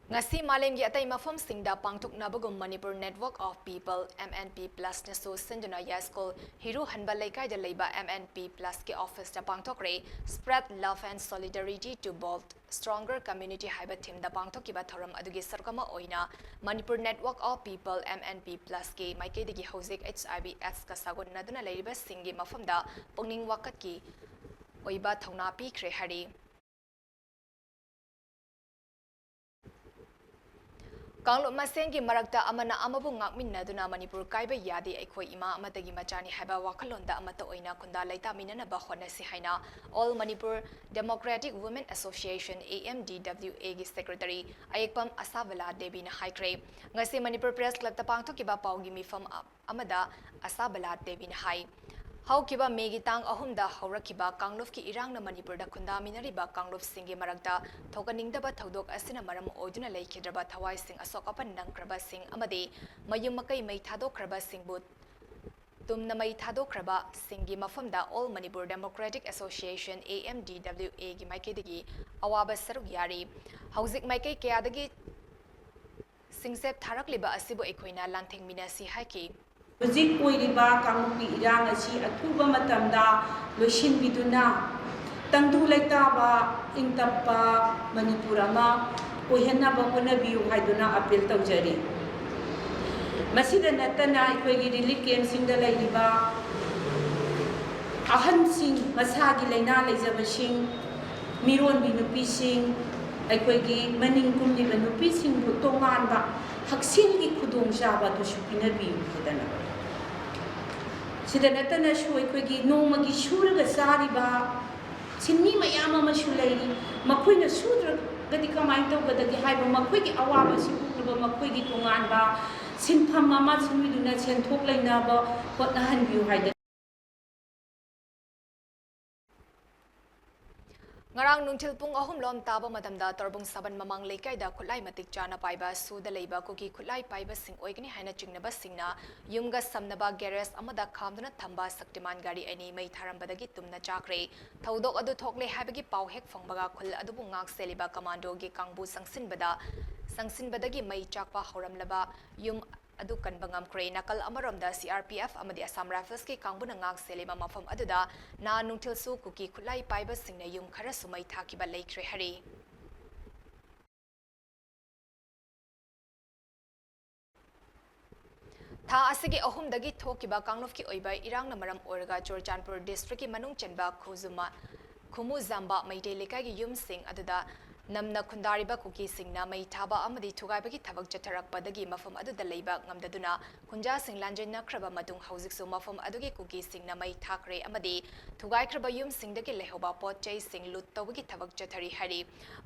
ꯉꯁꯤ ꯃꯥꯂꯦꯝꯒꯤ ꯑꯇꯩ ꯃꯐꯝꯁꯤꯡꯗ ꯄꯥꯡꯊꯣꯛꯅꯕꯒꯨꯝ Manipur Network of People, M N P Plus, ꯅꯁꯨ ꯁꯤꯟꯗꯨꯅ ꯌꯥꯏꯁ꯭ꯀꯨꯜ ꯍꯤꯔꯨ ꯍꯟꯕ ꯂꯩꯀꯥꯏꯗ ꯂꯩꯕ M N P Plus ꯀꯤ ꯑꯣꯐꯤꯁꯇ ꯄꯥꯡꯊꯣꯛꯈ꯭ꯔꯦ꯫ Spread Love and Solidarity to Build Stronger Community ꯍꯥꯏꯕ theme ꯗ ꯄꯥꯡꯊꯣꯛꯈꯤꯕ ꯊꯧꯔꯝ ꯑꯗꯨꯒꯤ ꯁꯔꯨꯛ ꯑꯃ ꯑꯣꯏꯅ Manipur Network of People, M N P Plus ꯀꯤ ꯃꯥꯏꯀꯩꯗꯒꯤ ꯍꯧꯖꯤꯛ H I V AIDS ꯀ ꯁꯥꯒꯣꯟꯅꯗꯨꯅ ꯂꯩꯔꯤꯕꯁꯤꯡꯒꯤ ꯃꯐꯝꯗ ꯄꯨꯛꯅꯤꯡ ꯋꯥꯀꯠꯀꯤ ꯑꯣꯏꯕ ꯊꯧꯅꯥ ꯄꯤꯈ꯭ꯔꯦ ꯍꯥꯏꯔꯤ꯫ ꯀꯥꯡꯂꯨꯞ ꯃꯁꯦꯟꯒꯤ ꯃꯔꯛꯇ ꯑꯃꯅ ꯑꯃꯕꯨ ꯉꯥꯛꯃꯤꯟꯅꯗꯨꯅ ꯃꯅꯤꯄꯨꯔ ꯀꯥꯏꯕ ꯌꯥꯗꯦ, ꯑꯩꯈꯣꯏ ꯏꯃꯥ ꯑꯃꯠꯇꯒꯤ ꯃꯆꯥꯅꯤ ꯍꯥꯏꯕ ꯋꯥꯈꯜꯂꯣꯟꯗ ꯑꯃꯠꯇ ꯑꯣꯏꯅ ꯈꯨꯟꯗꯥ ꯂꯩꯇꯥꯃꯤꯟꯅꯅꯕ ꯍꯣꯠꯅꯁꯤ ꯍꯥꯏꯅ All Manipur Democratic Women Association, A M D W A ꯒꯤ secretary ꯑꯌꯦꯛꯄꯝ ꯑꯁꯥꯕꯂꯥ ꯗꯦꯕꯤꯅ ꯍꯥꯏꯈ꯭ꯔꯦ꯫ ꯉꯁꯤ ꯃꯅꯤꯄꯨꯔ Press Club ꯇ ꯄꯥꯡꯊꯣꯛꯈꯤꯕ ꯄꯥꯎꯒꯤ ꯃꯤꯐꯝ ꯑꯃꯗ ꯑꯁꯥꯕꯂꯥ ꯗꯦꯕꯤꯅ ꯍꯥꯏ, ꯍꯧꯈꯤꯕ ꯃꯦꯒꯤ ꯇꯥꯡ ꯑꯍꯨꯝꯗ ꯍꯧꯔꯛꯈꯤꯕ ꯀꯥꯡꯂꯨꯞꯀꯤ ꯏꯔꯥꯡꯅ ꯃꯅꯤꯄꯨꯔꯗ ꯈꯨꯟꯗꯥꯃꯤꯟꯅꯔꯤꯕ ꯀꯥꯡꯂꯨꯞꯁꯤꯡꯒꯤ ꯃꯔꯛꯇ ꯊꯣꯛꯍꯟꯅꯤꯡꯗꯕ ꯊꯧꯗꯣꯛ ꯑꯁꯤꯅ ꯃꯔꯝ ꯑꯣꯏꯗꯨꯅ ꯂꯩꯈꯤꯗ꯭ꯔꯕ ꯊꯋꯥꯏꯁꯤꯡ, ꯑꯁꯣꯛ ꯑꯄꯟ ꯅꯪꯈ꯭ꯔꯕꯁꯤꯡ ꯑꯃꯗꯤ ꯃꯌꯨꯝ ꯃꯀꯩ ꯃꯩ ꯊꯥꯗꯣꯛꯈ꯭ꯔꯕꯁꯤꯡꯕꯨ ꯇꯨꯝꯅ ꯃꯩ ꯊꯥꯗꯣꯛꯈ꯭ꯔꯕꯁꯤꯡꯒꯤ ꯃꯐꯝꯗ All Manipur Democratic Association, A M D W A, ꯒꯤ ꯃꯥꯏꯀꯩꯗꯒꯤ ꯑꯋꯥꯕ ꯁꯔꯨꯛ ꯌꯥꯔꯤ꯫ ꯍꯧꯖꯤꯛ ꯃꯥꯏꯀꯩ ꯀꯌꯥꯗꯒꯤ ꯁꯤꯡꯆꯦꯞ ꯊꯥꯔꯛꯂꯤꯕ ꯑꯁꯤꯕꯨ ꯑꯩꯈꯣꯏꯅ ꯂꯥꯟꯊꯦꯡꯃꯤꯟꯅꯁꯤ ꯍꯥꯏꯈꯤ꯫ ꯍꯧꯖꯤꯛ ꯑꯣꯏꯔꯤꯕ ꯀꯥꯡꯂꯨꯞꯀꯤ ꯏꯔꯥꯡ ꯑꯁꯤ ꯑꯊꯨꯕ ꯃꯇꯝꯗ ꯂꯣꯏꯁꯤꯟꯕꯤꯗꯨꯅ ꯇꯪꯗꯨ ꯂꯩꯇꯥꯕ, ꯏꯪ ꯇꯞꯄ ꯃꯅꯤꯄꯨꯔ ꯑꯃ ꯑꯣꯏꯍꯟꯅꯕ ꯍꯣꯠꯅꯕꯤꯌꯨ ꯍꯥꯏꯗꯨꯅ ꯑꯄꯤꯜ ꯇꯧꯖꯔꯤ꯫ ꯃꯁꯤꯗ ꯅꯠꯇꯅ ꯑꯩꯈꯣꯏꯒꯤ ꯔꯤꯂꯤꯐ ꯀꯦꯝꯁꯤꯡꯗ ꯂꯩꯔꯤꯕ ꯑꯍꯟꯁꯤꯡ, ꯃꯁꯥꯒꯤ ꯂꯥꯏꯅꯥ ꯂꯩꯖꯕꯁꯤꯡ, ꯃꯤꯔꯣꯟꯕꯤ ꯅꯨꯄꯤꯁꯤꯡ, ꯑꯩꯈꯣꯏꯒꯤ ꯃꯅꯤꯡ ꯀꯨꯝꯂꯤꯕ ꯅꯨꯄꯤꯁꯤꯡꯕꯨ ꯇꯣꯉꯥꯟꯕ ꯍꯛꯁꯦꯜꯒꯤ ꯈꯨꯗꯣꯡꯆꯥꯕ ꯑꯗꯨꯁꯨ ꯄꯤꯅꯕꯤꯌꯨ ꯍꯥꯏꯗꯅ꯫ ꯁꯤꯗ ꯅꯠꯇꯅꯁꯨ ꯑꯩꯈꯣꯏꯒꯤ ꯅꯣꯡꯃꯒꯤ ꯁꯨꯔꯒ ꯆꯥꯔꯤꯕ ꯁꯤꯟꯃꯤ ꯃꯌꯥꯝ ꯑꯃꯁꯨ ꯂꯩꯔꯤ꯫ ꯃꯈꯣꯏꯅ ꯁꯨꯗ꯭ꯔꯒꯗꯤ ꯀꯃꯥꯏꯅ ꯇꯧꯒꯗꯒꯦ ꯍꯥꯏꯕ ꯃꯈꯣꯏꯒꯤ ꯑꯋꯥꯕꯁꯤ ꯎꯠꯅꯕ ꯃꯈꯣꯏꯒꯤ ꯇꯣꯉꯥꯟꯕ ꯁꯤꯟꯐꯝ ꯑꯃ ꯁꯤꯟꯕꯤꯗꯨꯅ ꯁꯦꯟꯊꯣꯛ ꯂꯩꯅꯕ ꯍꯣꯠꯅꯍꯟꯕꯤꯌꯨ ꯍꯥꯏꯗꯅ꯫ ꯉꯔꯥꯡ ꯅꯨꯡꯊꯤꯜ ꯄꯨꯡ ꯑꯍꯨꯝ ꯂꯣꯝ ꯇꯥꯕ ꯃꯇꯝꯗ ꯇꯣꯔꯕꯨꯡ ꯁꯥꯕꯟ ꯃꯃꯥꯡ ꯂꯩꯀꯥꯏꯗ ꯈꯨꯠꯂꯥꯏ ꯃꯇꯤꯛ ꯆꯥꯅ ꯄꯥꯏꯕ ꯁꯨꯗ ꯂꯩꯕ ꯀꯨꯀꯤ ꯈꯨꯠꯂꯥꯏ ꯄꯥꯏꯕꯁꯤꯡ ꯑꯣꯏꯒꯅꯤ ꯍꯥꯏꯅ ꯆꯤꯡꯅꯕꯁꯤꯡꯅ ꯌꯨꯝꯒ ꯁꯝꯅꯕ ꯒꯦꯔꯦꯖ ꯑꯃꯗ ꯈꯥꯝꯗꯨꯅ ꯊꯝꯕ ꯁꯛꯇꯤꯃꯥꯟ ꯒꯥꯔꯤ ꯑꯅꯤ ꯃꯩ ꯊꯥꯔꯝꯕꯗꯒꯤ ꯇꯨꯝꯅ ꯆꯥꯈ꯭ꯔꯦ꯫ ꯊꯧꯗꯣꯛ ꯑꯗꯨ ꯊꯣꯛꯂꯦ ꯍꯥꯏꯕꯒꯤ ꯄꯥꯎ ꯍꯦꯛ ꯐꯪꯕꯒ ꯈꯨꯜ ꯑꯗꯨꯕꯨ ꯉꯥꯛ ꯁꯦꯜꯂꯤꯕ ꯀꯃꯥꯟꯗꯣꯒꯤ ꯀꯥꯡꯕꯨ ꯆꯪꯁꯤꯟꯕꯗ, ꯆꯪꯁꯤꯟꯕꯗꯒꯤ ꯃꯩ ꯆꯥꯛꯄ ꯍꯧꯔꯝꯂꯕ ꯌꯨꯝ ꯑꯗꯨ ꯀꯟꯕ ꯉꯝꯈ꯭ꯔꯦ꯫ ꯅꯥꯀꯜ ꯑꯃꯔꯣꯝꯗ C R P F ꯑꯃꯗꯤ Assam Riflesꯀꯤ ꯀꯥꯡꯕꯨꯅ ꯉꯥꯛ ꯁꯦꯜꯂꯤꯕ ꯃꯐꯝ ꯑꯗꯨꯗ ꯅꯍꯥꯟ ꯅꯨꯡꯊꯤꯜꯁꯨ ꯀꯨꯀꯤ ꯈꯨꯠꯂꯥꯏ ꯄꯥꯏꯕꯁꯤꯡꯅ ꯌꯨꯝ ꯈꯔꯁꯨ ꯃꯩ ꯊꯥꯈꯤꯕ ꯂꯩꯈ꯭ꯔꯦ ꯍꯥꯏꯔꯤ꯫ ꯊꯥ ꯑꯁꯤꯒꯤ ꯑꯍꯨꯝꯗꯒꯤ ꯊꯣꯛꯈꯤꯕ ꯀꯥꯡꯂꯨꯞꯀꯤ ꯑꯣꯏꯕ ꯏꯔꯥꯡꯅ ꯃꯔꯝ ꯑꯣꯏꯔꯒ ꯆꯨꯔꯆꯥꯟꯄꯨꯔ districtꯀꯤ ꯃꯅꯨꯡ ꯆꯟꯕ ꯈꯨꯖꯨꯃ-, ꯈꯨꯃꯨꯖꯥꯝꯕ ꯃꯩꯇꯩ ꯂꯩꯀꯥꯏꯒꯤ ꯌꯨꯝꯁꯤꯡ ꯑꯗꯨꯗ ꯅꯝꯅ ꯈꯨꯟꯗꯥꯔꯤꯕ ꯀꯨꯀꯤꯁꯤꯡꯅ ꯃꯩ ꯊꯥꯕ ꯑꯃꯗꯤ ꯊꯨꯒꯥꯏꯕꯒꯤ ꯊꯕꯛ ꯆꯠꯊꯔꯛꯄꯗꯒꯤ ꯃꯐꯝ ꯑꯗꯨꯗ ꯂꯩꯕ ꯉꯝꯗꯗꯨꯅ ꯈꯨꯟꯖꯥꯁꯤꯡ ꯂꯥꯟꯖꯦꯟꯅꯈ꯭ꯔꯕ ꯃꯇꯨꯡ ꯍꯧꯖꯤꯛꯁꯨ ꯃꯐꯝ ꯑꯗꯨꯒꯤ ꯀꯨꯀꯤꯁꯤꯡꯅ ꯃꯩ ꯊꯥꯈ꯭ꯔꯦ ꯑꯃꯗꯤ ꯊꯨꯒꯥꯏꯈ꯭ꯔꯕ ꯌꯨꯝꯁꯤꯡꯗꯒꯤ ꯂꯩꯍꯧꯕ ꯄꯣꯠ ꯆꯩꯁꯤꯡ ꯂꯨꯠ ꯇꯧꯕꯒꯤ ꯊꯕꯛ ꯆꯠꯊꯔꯤ ꯍꯥꯏꯔꯤ꯫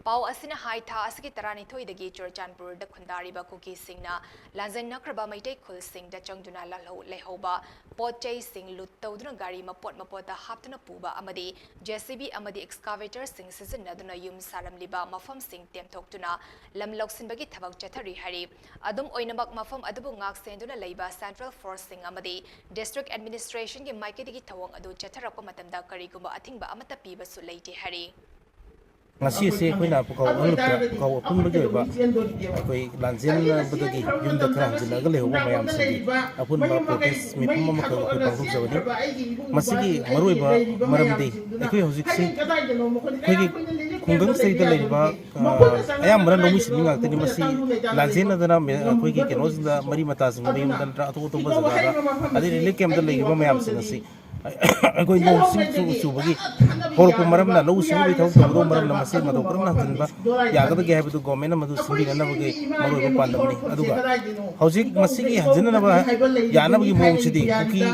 ꯄꯥꯎ ꯑꯁꯤꯅ ꯍꯥꯏ, ꯊꯥ ꯑꯁꯤꯒꯤ ꯇꯔꯥꯅꯤꯊꯣꯏꯗꯒꯤ ꯆꯨꯔꯆꯥꯟꯄꯨꯔꯗ ꯈꯨꯟꯗꯥꯔꯤꯕ ꯀꯨꯀꯤꯁꯤꯡꯅ ꯂꯥꯟꯖꯦꯟꯅꯈ꯭ꯔꯕ ꯃꯩꯇꯩ ꯈꯨꯜꯁꯤꯡꯗ ꯆꯪꯗꯨꯅ ꯂꯥꯜꯍꯧ-, ꯂꯩꯍꯧꯕ ꯄꯣꯠ ꯆꯩꯁꯤꯡ ꯂꯨꯠ ꯇꯧꯗꯨꯅ ꯒꯥꯔꯤ ꯃꯄꯣꯠ ꯃꯄꯣꯠꯇ ꯍꯥꯞꯇꯨꯅ ꯄꯨꯕ ꯑꯃꯗꯤ J C B ꯑꯃꯗꯤ excavatorꯁꯤꯡ ꯁꯤꯖꯤꯟꯅꯗꯨꯅ ꯌꯨꯝ ꯁꯥꯔꯝꯂꯤꯕ ꯃꯐꯝꯁꯤꯡ ꯇꯦꯝꯊꯣꯛꯇꯨꯅ ꯂꯝ ꯂꯧꯁꯤꯟꯕꯒꯤ ꯊꯕꯛ ꯆꯠꯊꯔꯤ ꯍꯥꯏꯔꯤ꯫ ꯑꯗꯨꯝ ꯑꯣꯏꯅꯃꯛ, ꯃꯐꯝ ꯑꯗꯨꯕꯨ ꯉꯥꯛ ꯁꯦꯟꯗꯨꯅ ꯂꯩꯕ central forceꯁꯤꯡ ꯑꯃꯗꯤ district administrationꯒꯤ ꯃꯥꯏꯀꯩꯗꯒꯤ ꯊꯧꯑꯣꯡ ꯑꯗꯨ ꯆꯠꯊꯔꯛꯄ ꯃꯇꯝꯗ ꯀꯔꯤꯒꯨꯝꯕ ꯑꯊꯤꯡꯕ ꯑꯃꯠꯇ ꯄꯤꯕꯁꯨ ꯂꯩꯇꯦ ꯍꯥꯏꯔꯤ꯫ ꯉꯁꯤ ꯑꯁꯤ ꯑꯩꯈꯣꯏꯅ ꯄꯨꯀꯥꯎ ꯑꯍꯜꯂꯨꯞꯇ ꯄꯨꯀꯥꯎ ꯑꯄꯨꯟꯕꯒꯤ ꯑꯣꯏꯕ ꯑꯩꯈꯣꯏ ꯂꯥꯟꯖꯦꯟꯅꯕꯗꯒꯤ ꯌꯨꯝꯗ ꯈꯔ ꯍꯟꯖꯤꯜꯂꯛꯑꯒ ꯂꯩꯍꯧꯕ ꯃꯌꯥꯝꯁꯤꯒꯤ ꯑꯄꯨꯟꯕ protest ꯃꯤꯐꯝ ꯑꯃꯈꯛ ꯑꯩꯈꯣꯏ ꯄꯥꯡꯊꯣꯛꯆꯕꯅꯤ꯫ ꯃꯁꯤꯒꯤ ꯃꯔꯨꯑꯣꯏꯕ ꯃꯔꯝꯗꯤ ꯑꯩꯈꯣꯏ ꯍꯧꯖꯤꯛꯁꯤ ꯑꯩꯈꯣꯏꯒꯤ ꯈꯨꯡꯒꯪꯁꯤꯗꯩꯗ ꯂꯩꯔꯤꯕ, ꯑ, ꯑꯌꯥꯝꯕꯅ ꯂꯧꯃꯤ ꯁꯤꯟꯃꯤ ꯉꯥꯛꯇꯅꯤ꯫ ꯃꯁꯤ ꯂꯥꯟꯖꯦꯟꯅꯗꯅ ꯃꯦ-, ꯑꯩꯈꯣꯏꯒꯤ ꯀꯩꯅꯣꯁꯤꯡꯗ, ꯃꯔꯤ ꯃꯇꯥꯁꯤꯡ ꯃꯌꯨꯝꯗ ꯅꯠꯇ꯭ꯔꯒ ꯑꯇꯣꯞ ꯑꯇꯣꯞꯄ ꯖꯒꯥꯗ, ꯑꯗꯩ relief campꯇ ꯂꯩꯔꯤꯕ ꯃꯌꯥꯝꯁꯤꯡ ꯑꯁꯤ ꯑꯩꯈꯣꯏ ꯅꯣꯡ ꯆꯤꯡ ꯆꯨ-, ꯆꯨꯕꯒꯤ ꯍꯧꯔꯛꯄ ꯃꯔꯝꯅ, ꯂꯧꯎ ꯁꯤꯡꯎꯕꯒꯤ ꯊꯕꯛ ꯇꯧꯒꯗꯧꯕ ꯃꯔꯝꯅ ꯃꯁꯤ ꯃꯇꯧ ꯀꯔꯝꯅ ꯍꯟꯖꯤꯟꯕ ꯌꯥꯒꯗꯒꯦ ꯍꯥꯏꯕꯗꯨ governmentꯅ ꯃꯗꯨ ꯁꯤꯟꯕꯤꯅꯅꯕꯒꯤ ꯃꯔꯨꯑꯣꯏꯕ ꯄꯥꯟꯗꯝꯅꯤ꯫ ꯑꯗꯨꯒ ꯍꯧꯖꯤꯛ ꯃꯁꯤꯒꯤ ꯍꯟꯖꯤꯟꯅꯅꯕ ꯌꯥꯅꯕꯒꯤ ꯃꯑꯣꯡꯁꯤꯗꯤ ꯀꯨꯀꯤ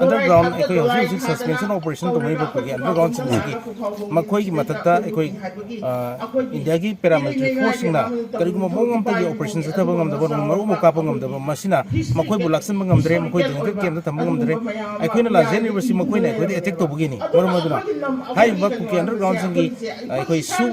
underground, ꯑꯩꯈꯣꯏ ꯍꯧꯖꯤꯛ ꯍꯧꯖꯤꯛ suspension operation ꯇꯧꯅꯔꯤꯕ ꯀꯨꯀꯤ undergroundꯁꯤꯡꯁꯤꯒꯤ ꯃꯈꯣꯏꯒꯤ ꯃꯊꯛꯇ ꯑꯩꯈꯣꯏ, ꯑ, Indiaꯒꯤ paramilitary forceꯁꯤꯡꯅ ꯀꯔꯤꯒꯨꯝꯕ ꯃꯑꯣꯡ ꯑꯃꯠꯇꯒꯤ operation ꯆꯠꯊꯕ ꯉꯝꯗꯕ, ꯃꯔꯨ ꯑꯃ ꯀꯥꯞꯄ ꯉꯝꯗꯕ, ꯃꯁꯤꯅ ꯃꯈꯣꯏꯕꯨ ꯂꯥꯛꯁꯤꯟꯕ ꯉꯝꯗ꯭ꯔꯦ, ꯃꯈꯣꯏ danger campꯇ ꯊꯝꯕ ꯉꯝꯗ꯭ꯔꯦ꯫ ꯑꯩꯈꯣꯏꯅ ꯂꯥꯟꯖꯦꯟꯅꯔꯤꯕꯁꯤ ꯃꯈꯣꯏꯅ ꯑꯩꯈꯣꯏꯗ attack ꯇꯧꯕꯒꯤꯅꯤ꯫ ꯃꯔꯝ ꯑꯗꯨꯅ ꯍꯥꯏꯔꯤꯕ ꯀꯨꯀꯤ undergroundꯁꯤꯡꯒꯤ ꯑꯩꯈꯣꯏ ꯁꯨ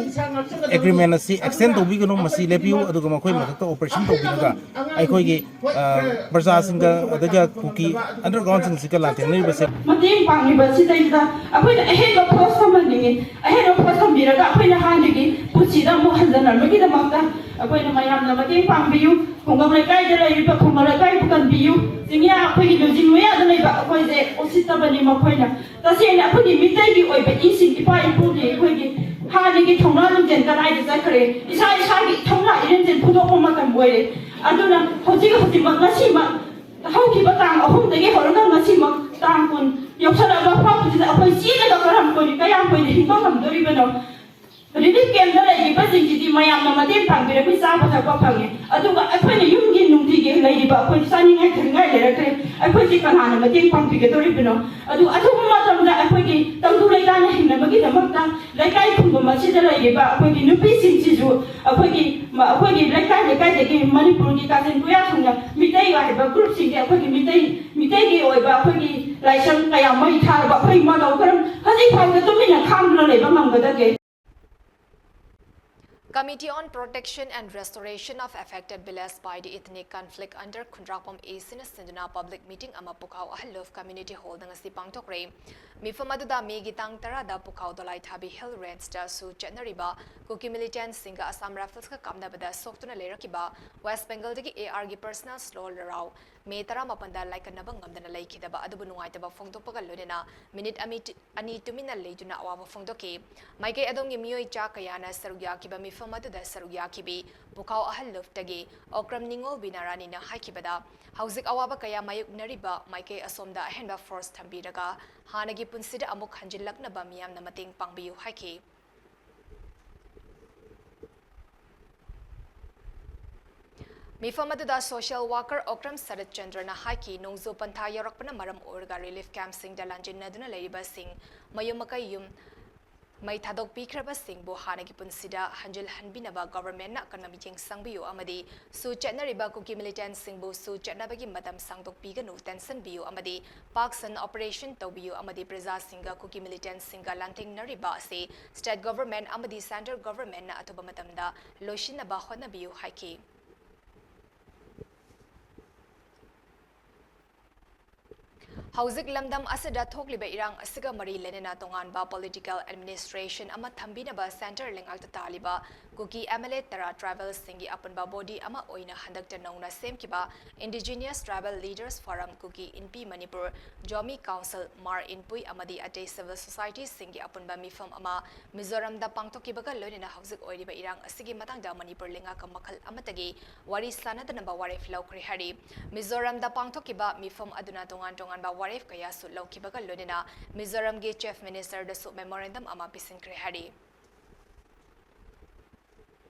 agreement ꯑꯁꯤ extend ꯇꯧꯕꯤꯒꯅꯨ, ꯃꯁꯤ ꯂꯦꯞꯄꯤꯌꯨ, ꯑꯗꯨꯒ ꯃꯈꯣꯏ ꯃꯊꯛꯇ operation ꯇꯧꯕꯤꯔꯒ ꯑꯩꯈꯣꯏꯒꯤ, ꯑ, ꯄ꯭ꯔꯖꯥꯁꯤꯡꯒ ꯑꯗꯨꯒ ꯀꯨꯀꯤ undergroundꯁꯤꯡꯁꯤꯒ ꯂꯥꯟꯊꯦꯡꯅꯔꯤꯕꯁꯦ꯫ ꯃꯇꯦꯡ ꯄꯥꯡꯂꯤꯕ ꯑꯁꯤꯗꯩꯗ ꯑꯩꯈꯣꯏꯅ ꯑꯍꯦꯟꯕ force ꯊꯝꯍꯟꯅꯤꯡꯉꯤ꯫ ꯑꯍꯦꯟꯕ force ꯊꯝꯕꯤꯔꯒ ꯑꯩꯈꯣꯏꯅ ꯍꯥꯟꯅꯒꯤ ꯄꯨꯟꯁꯤꯗ ꯑꯃꯨꯛ ꯍꯟꯖꯟꯅꯕꯒꯤꯗꯃꯛꯇ ꯑꯩꯈꯣꯏꯅ ꯃꯌꯥꯝꯅ ꯃꯇꯦꯡ ꯄꯥꯡꯕꯤꯌꯨ꯫ ꯈꯨꯡꯒꯪ ꯂꯩꯀꯥꯏꯗ ꯂꯩꯔꯤꯕ ꯈꯨꯡꯒꯪ ꯂꯩꯀꯥꯏꯕꯨ ꯀꯟꯕꯤꯌꯨ꯫ ꯆꯤꯡꯌꯥ, ꯑꯩꯈꯣꯏꯒꯤ ꯂꯨꯆꯤꯡ ꯂꯣꯌꯥꯗ ꯂꯩꯕ ꯑꯩꯈꯣꯏꯁꯦ ꯎꯁꯤꯠꯇꯕꯅꯤ꯫ ꯃꯈꯣꯏꯅ ꯇꯁꯦꯡꯅ ꯑꯩꯈꯣꯏꯒꯤ ꯃꯤꯇꯩꯒꯤ ꯑꯣꯏꯕ ꯏꯁꯤꯡ ꯏꯄꯥ ꯏꯄꯨꯒꯤ ꯑꯩꯈꯣꯏꯒꯤ ꯍꯥꯟꯅꯒꯤ ꯊꯧꯅꯥ ꯂꯤꯡꯖꯦꯜ ꯀꯗꯥꯏꯗ ꯆꯠꯈ꯭ꯔꯦ? ꯏꯁꯥ ꯏꯁꯥꯒꯤ ꯏꯊꯧꯅꯥ ꯏꯔꯦꯟꯖꯦꯜ ꯐꯨꯗꯣꯛꯄ ꯃꯇꯝ ꯑꯣꯏꯔꯦ꯫ ꯑꯗꯨꯅ ꯍꯧꯖꯤꯛ ꯍꯧꯖꯤꯛꯃꯛ ꯉꯁꯤꯃꯛ ꯍꯧꯈꯤꯕ ꯇꯥꯡ ꯑꯍꯨꯝꯗꯒꯤ ꯍꯧꯔꯒ ꯉꯁꯤꯃꯛ ꯇꯥꯡ ꯀꯨꯟ ꯌꯧꯁꯜꯂꯛꯑꯕ ꯐꯥꯎꯕꯁꯤꯗ ꯑꯩꯈꯣꯏ ꯆꯦꯜꯂꯒ ꯀꯔꯝ ꯀꯨꯏꯅ, ꯀꯌꯥꯝ ꯀꯨꯏꯅ ꯍꯤꯡꯕ ꯉꯝꯗꯣꯔꯤꯕꯅꯣ? Relief campꯇ ꯂꯩꯔꯤꯕꯁꯤꯡꯁꯤꯗꯤ ꯃꯌꯥꯝꯅ ꯃꯇꯦꯡ ꯄꯥꯡꯕꯤꯔꯛꯄꯒꯤ ꯆꯥꯕ ꯊꯛꯄ ꯐꯪꯉꯦ, ꯑꯗꯨꯒ ꯑꯩꯈꯣꯏꯅ ꯌꯨꯝꯒꯤ ꯅꯨꯡꯇꯤꯒꯤ ꯂꯩꯔꯤꯕ ꯑꯩꯈꯣꯏ ꯆꯥꯅꯤꯡꯉꯥꯏ ꯊꯛꯅꯤꯡꯉꯥꯏ ꯂꯩꯔꯛꯇ꯭ꯔꯦ꯫ ꯑꯩꯈꯣꯏꯁꯤ ꯀꯅꯥꯅ ꯃꯇꯦꯡ ꯄꯥꯡꯕꯤꯒꯗꯧꯔꯤꯕꯅꯣ? ꯑꯗꯨ ꯑꯊꯨꯕ ꯃꯇꯝꯗ ꯑꯩꯈꯣꯏꯒꯤ ꯇꯪꯗꯨ ꯂꯩꯇꯥꯅ ꯍꯤꯡꯅꯕꯒꯤꯗꯃꯛꯇ ꯂꯩꯀꯥꯏ ꯈꯨꯡꯒꯪ ꯑꯁꯤꯗ ꯂꯩꯔꯤꯕ ꯑꯩꯈꯣꯏꯒꯤ ꯅꯨꯄꯤꯁꯤꯡꯁꯤꯁꯨ ꯑꯩꯈꯣꯏꯒꯤ, ꯑꯩꯈꯣꯏꯒꯤ ꯂꯩꯀꯥꯏ ꯂꯩꯀꯥꯏꯗꯒꯤ ꯃꯅꯤꯄꯨꯔꯒꯤ ꯀꯥꯆꯤꯟ ꯀꯣꯌꯥ ꯊꯨꯡꯅ ꯃꯤꯇꯩ ꯍꯥꯏꯕ groupꯁꯤꯡꯒꯤ ꯑꯩꯈꯣꯏꯒꯤ ꯃꯤꯇꯩ, ꯃꯤꯇꯩꯒꯤ ꯑꯣꯏꯕ ꯑꯩꯈꯣꯏꯒꯤ ꯂꯥꯏꯁꯪ ꯀꯌꯥ ꯃꯩ ꯊꯥꯔꯕ ꯑꯩꯈꯣꯏ ꯃꯇꯧ ꯀꯔꯝ ꯍꯧꯖꯤꯛ ꯐꯥꯎꯗ ꯇꯨꯃꯤꯟꯅ ꯈꯥꯡꯗꯨꯅ ꯂꯩꯕ ꯉꯝꯒꯗꯒꯦ? Committee on Protection and Restoration of Affected Village by the Ethnic Conflict under Khundrakpam A Cꯅ ꯁꯤꯟꯗꯨꯅ public meeting ꯑꯃ ꯄꯨꯈꯥꯎ ꯑꯍꯜ ꯂꯨꯞ community hallꯗ ꯉꯁꯤ ꯄꯥꯡꯊꯣꯛꯈ꯭ꯔꯦ꯫ ꯃꯤꯐꯝ ꯑꯗꯨꯗ ꯃꯦꯒꯤ ꯇꯥꯡ ꯇꯔꯥꯗ ꯄꯨꯈꯥꯎ ꯗꯣꯂꯥꯏꯊꯥꯕꯤ hill rangeꯇꯁꯨ ꯆꯠꯅꯔꯤꯕ ꯀꯨꯀꯤ militantꯁꯤꯡꯒ Assam Riflesꯀ ꯀꯥꯞꯅꯕꯗ ꯁꯣꯛꯇꯨꯅ ꯂꯩꯔꯛꯈꯤꯕ West Bengalꯗꯒꯤ ARꯒꯤ personnel ꯁ꯭ꯂꯣ ꯂꯔꯥꯎ ꯃꯦ ꯇꯔꯥꯃꯥꯄꯟꯗ ꯂꯥꯏꯀꯠꯅꯕ ꯉꯝꯗꯅ ꯂꯩꯈꯤꯗꯕ ꯑꯗꯨꯕꯨ ꯅꯨꯡꯉꯥꯏꯇꯕ ꯐꯣꯡꯗꯣꯛꯄꯒ ꯂꯣꯏꯅꯅ ꯃꯤꯅꯤꯠ ꯑꯃꯤ ꯑꯅꯤ ꯇꯨꯃꯤꯟꯅ ꯂꯩꯗꯨꯅ ꯑꯋꯥꯕ ꯐꯣꯡꯗꯣꯛꯈꯤ꯫ ꯃꯥꯏꯀꯩ ꯑꯗꯣꯝꯒꯤ ꯃꯤꯑꯣꯏ ꯆꯥ ꯀꯌꯥꯅ ꯁꯔꯨꯛ ꯌꯥꯈꯤꯕ ꯃꯤꯐꯝ ꯑꯗꯨꯗ ꯁꯔꯨꯛ ꯌꯥꯈꯤꯕꯤ ꯄꯨꯈꯥꯎ ꯑꯍꯜ ꯂꯨꯞꯇꯒꯤ ꯑꯣꯀ꯭ꯔꯝ ꯅꯤꯉꯣꯜ ꯕꯤꯅꯥꯔꯥꯅꯤꯅ ꯍꯥꯏꯈꯤꯕꯗ, ꯍꯧꯖꯤꯛ ꯑꯋꯥꯕ ꯀꯌꯥ ꯃꯥꯌꯣꯛꯅꯔꯤꯕ ꯃꯥꯏꯀꯩ ꯑꯁꯣꯝꯗ ꯑꯍꯦꯟꯕ force ꯊꯝꯕꯤꯔꯒ ꯍꯥꯟꯅꯒꯤ ꯄꯨꯟꯁꯤꯗ ꯑꯃꯨꯛ ꯍꯟꯖꯤꯜꯂꯛꯅꯕ ꯃꯤꯌꯥꯝꯅ ꯃꯇꯦꯡ ꯄꯥꯡꯕꯤꯌꯨ ꯍꯥꯏꯈꯤ꯫ ꯃꯤꯐꯝ ꯑꯗꯨꯗ social worker ꯑꯣꯀ꯭ꯔꯝ ꯁꯔꯠ ꯆꯟꯗ꯭ꯔꯅ ꯍꯥꯏꯈꯤ, ꯅꯣꯡꯖꯨ ꯄꯟꯊꯥ ꯌꯧꯔꯛꯄꯅ ꯃꯔꯝ ꯑꯣꯏꯔꯒ relief campꯁꯤꯡꯗ ꯂꯥꯟꯖꯤꯟꯅꯗꯨꯅ ꯂꯩꯔꯤꯕꯁꯤꯡ, ꯃꯌꯨꯝ ꯃꯀꯩ ꯌꯨꯝ ꯃꯩ ꯊꯥꯗꯣꯛꯄꯤꯈ꯭ꯔꯕꯁꯤꯡꯕꯨ ꯍꯥꯟꯅꯒꯤ ꯄꯨꯟꯁꯤꯗ ꯍꯟꯖꯤꯜꯍꯟꯕꯤꯅꯕ governmentꯅ ꯑꯀꯟꯕ ꯃꯤꯠꯌꯦꯡ ꯆꯪꯕꯤꯌꯨ ꯑꯃꯗꯤ ꯁꯨ ꯆꯠꯅꯔꯤꯕ ꯀꯨꯀꯤ militantꯁꯤꯡꯕꯨ ꯁꯨ ꯆꯠꯅꯕꯒꯤ ꯃꯇꯝ ꯁꯥꯡꯗꯣꯛꯄꯤꯒꯅꯨ, ꯇꯦꯟꯁꯤꯟꯕꯤꯌꯨ ꯑꯃꯗꯤ ꯄꯥꯛ ꯁꯟꯅ operation ꯇꯧꯕꯤꯌꯨ ꯑꯃꯗꯤ ꯄ꯭ꯔꯖꯥꯁꯤꯡꯒ ꯀꯨꯀꯤ militantꯁꯤꯡꯒ ꯂꯥꯟꯊꯦꯡꯅꯔꯤꯕ ꯑꯁꯤ state government ꯑꯃꯗꯤ central governmentꯅ ꯑꯊꯨꯕ ꯃꯇꯝꯗ ꯂꯣꯏꯁꯤꯟꯅꯕ ꯍꯣꯠꯅꯕꯤꯌꯨ ꯍꯥꯏꯈꯤ꯫ ꯍꯧꯖꯤꯛ ꯂꯝꯗꯝ ꯑꯁꯤꯗ ꯊꯣꯛꯂꯤꯕ ꯏꯔꯥꯡ ꯑꯁꯤꯒ ꯃꯔꯤ ꯂꯩꯅꯅ ꯇꯣꯉꯥꯟꯕ political administration ꯑꯃ ꯊꯝꯕꯤꯅꯕ centre ꯂꯩꯉꯥꯛꯇ ꯇꯥꯜꯂꯤꯕ ꯀꯨꯀꯤ MLA ꯇꯔꯥ tribalꯁꯤꯡꯒꯤ ꯑꯄꯨꯟꯕ body ꯑꯃ ꯑꯣꯏꯅ ꯍꯟꯗꯛꯇ ꯅꯧꯅ ꯁꯦꯝꯈꯤꯕ Indigenous Tribal Leaders Forum, ꯀꯨꯀꯤ ꯏꯟꯄꯤ ꯃꯅꯤꯄꯨꯔ, ꯖꯣꯃꯤ Council, ꯃꯥꯔ ꯏꯟꯄꯨꯏ ꯑꯃꯗꯤ ꯑꯇꯩ civil societyꯁꯤꯡꯒꯤ ꯑꯄꯨꯟꯕ ꯃꯤꯐꯝ ꯑꯃ ꯃꯤꯖꯣꯔꯥꯝꯗ ꯄꯥꯡꯊꯣꯛꯈꯤꯕꯒ ꯂꯣꯏꯅꯅ ꯍꯧꯖꯤꯛ ꯑꯣꯏꯔꯤꯕ ꯏꯔꯥꯡ ꯑꯁꯤꯒꯤ ꯃꯇꯥꯡꯗ ꯃꯅꯤꯄꯨꯔ ꯂꯩꯉꯥꯛꯀ ꯃꯈꯜ ꯑꯃꯠꯇꯒꯤ ꯋꯥꯔꯤ ꯁꯥꯅꯗꯅꯕ ꯋꯥꯔꯦꯞ ꯂꯧꯈ꯭ꯔꯦ ꯍꯥꯏꯔꯤ꯫ ꯃꯤꯖꯣꯔꯥꯝꯗ ꯄꯥꯡꯊꯣꯛꯈꯤꯕ ꯃꯤꯐꯝ ꯑꯗꯨꯅ ꯇꯣꯉꯥꯟ ꯇꯣꯉꯥꯟꯕ ꯋꯥꯔꯦꯞ ꯀꯌꯥꯁꯨ ꯂꯧꯈꯤꯕꯒ ꯂꯣꯏꯅꯅ ꯃꯤꯖꯣꯔꯥꯝꯒꯤ Chief Ministerꯗꯁꯨ memorandum ꯑꯃ ꯄꯤꯁꯤꯟꯈ꯭ꯔꯦ ꯍꯥꯏꯔꯤ꯫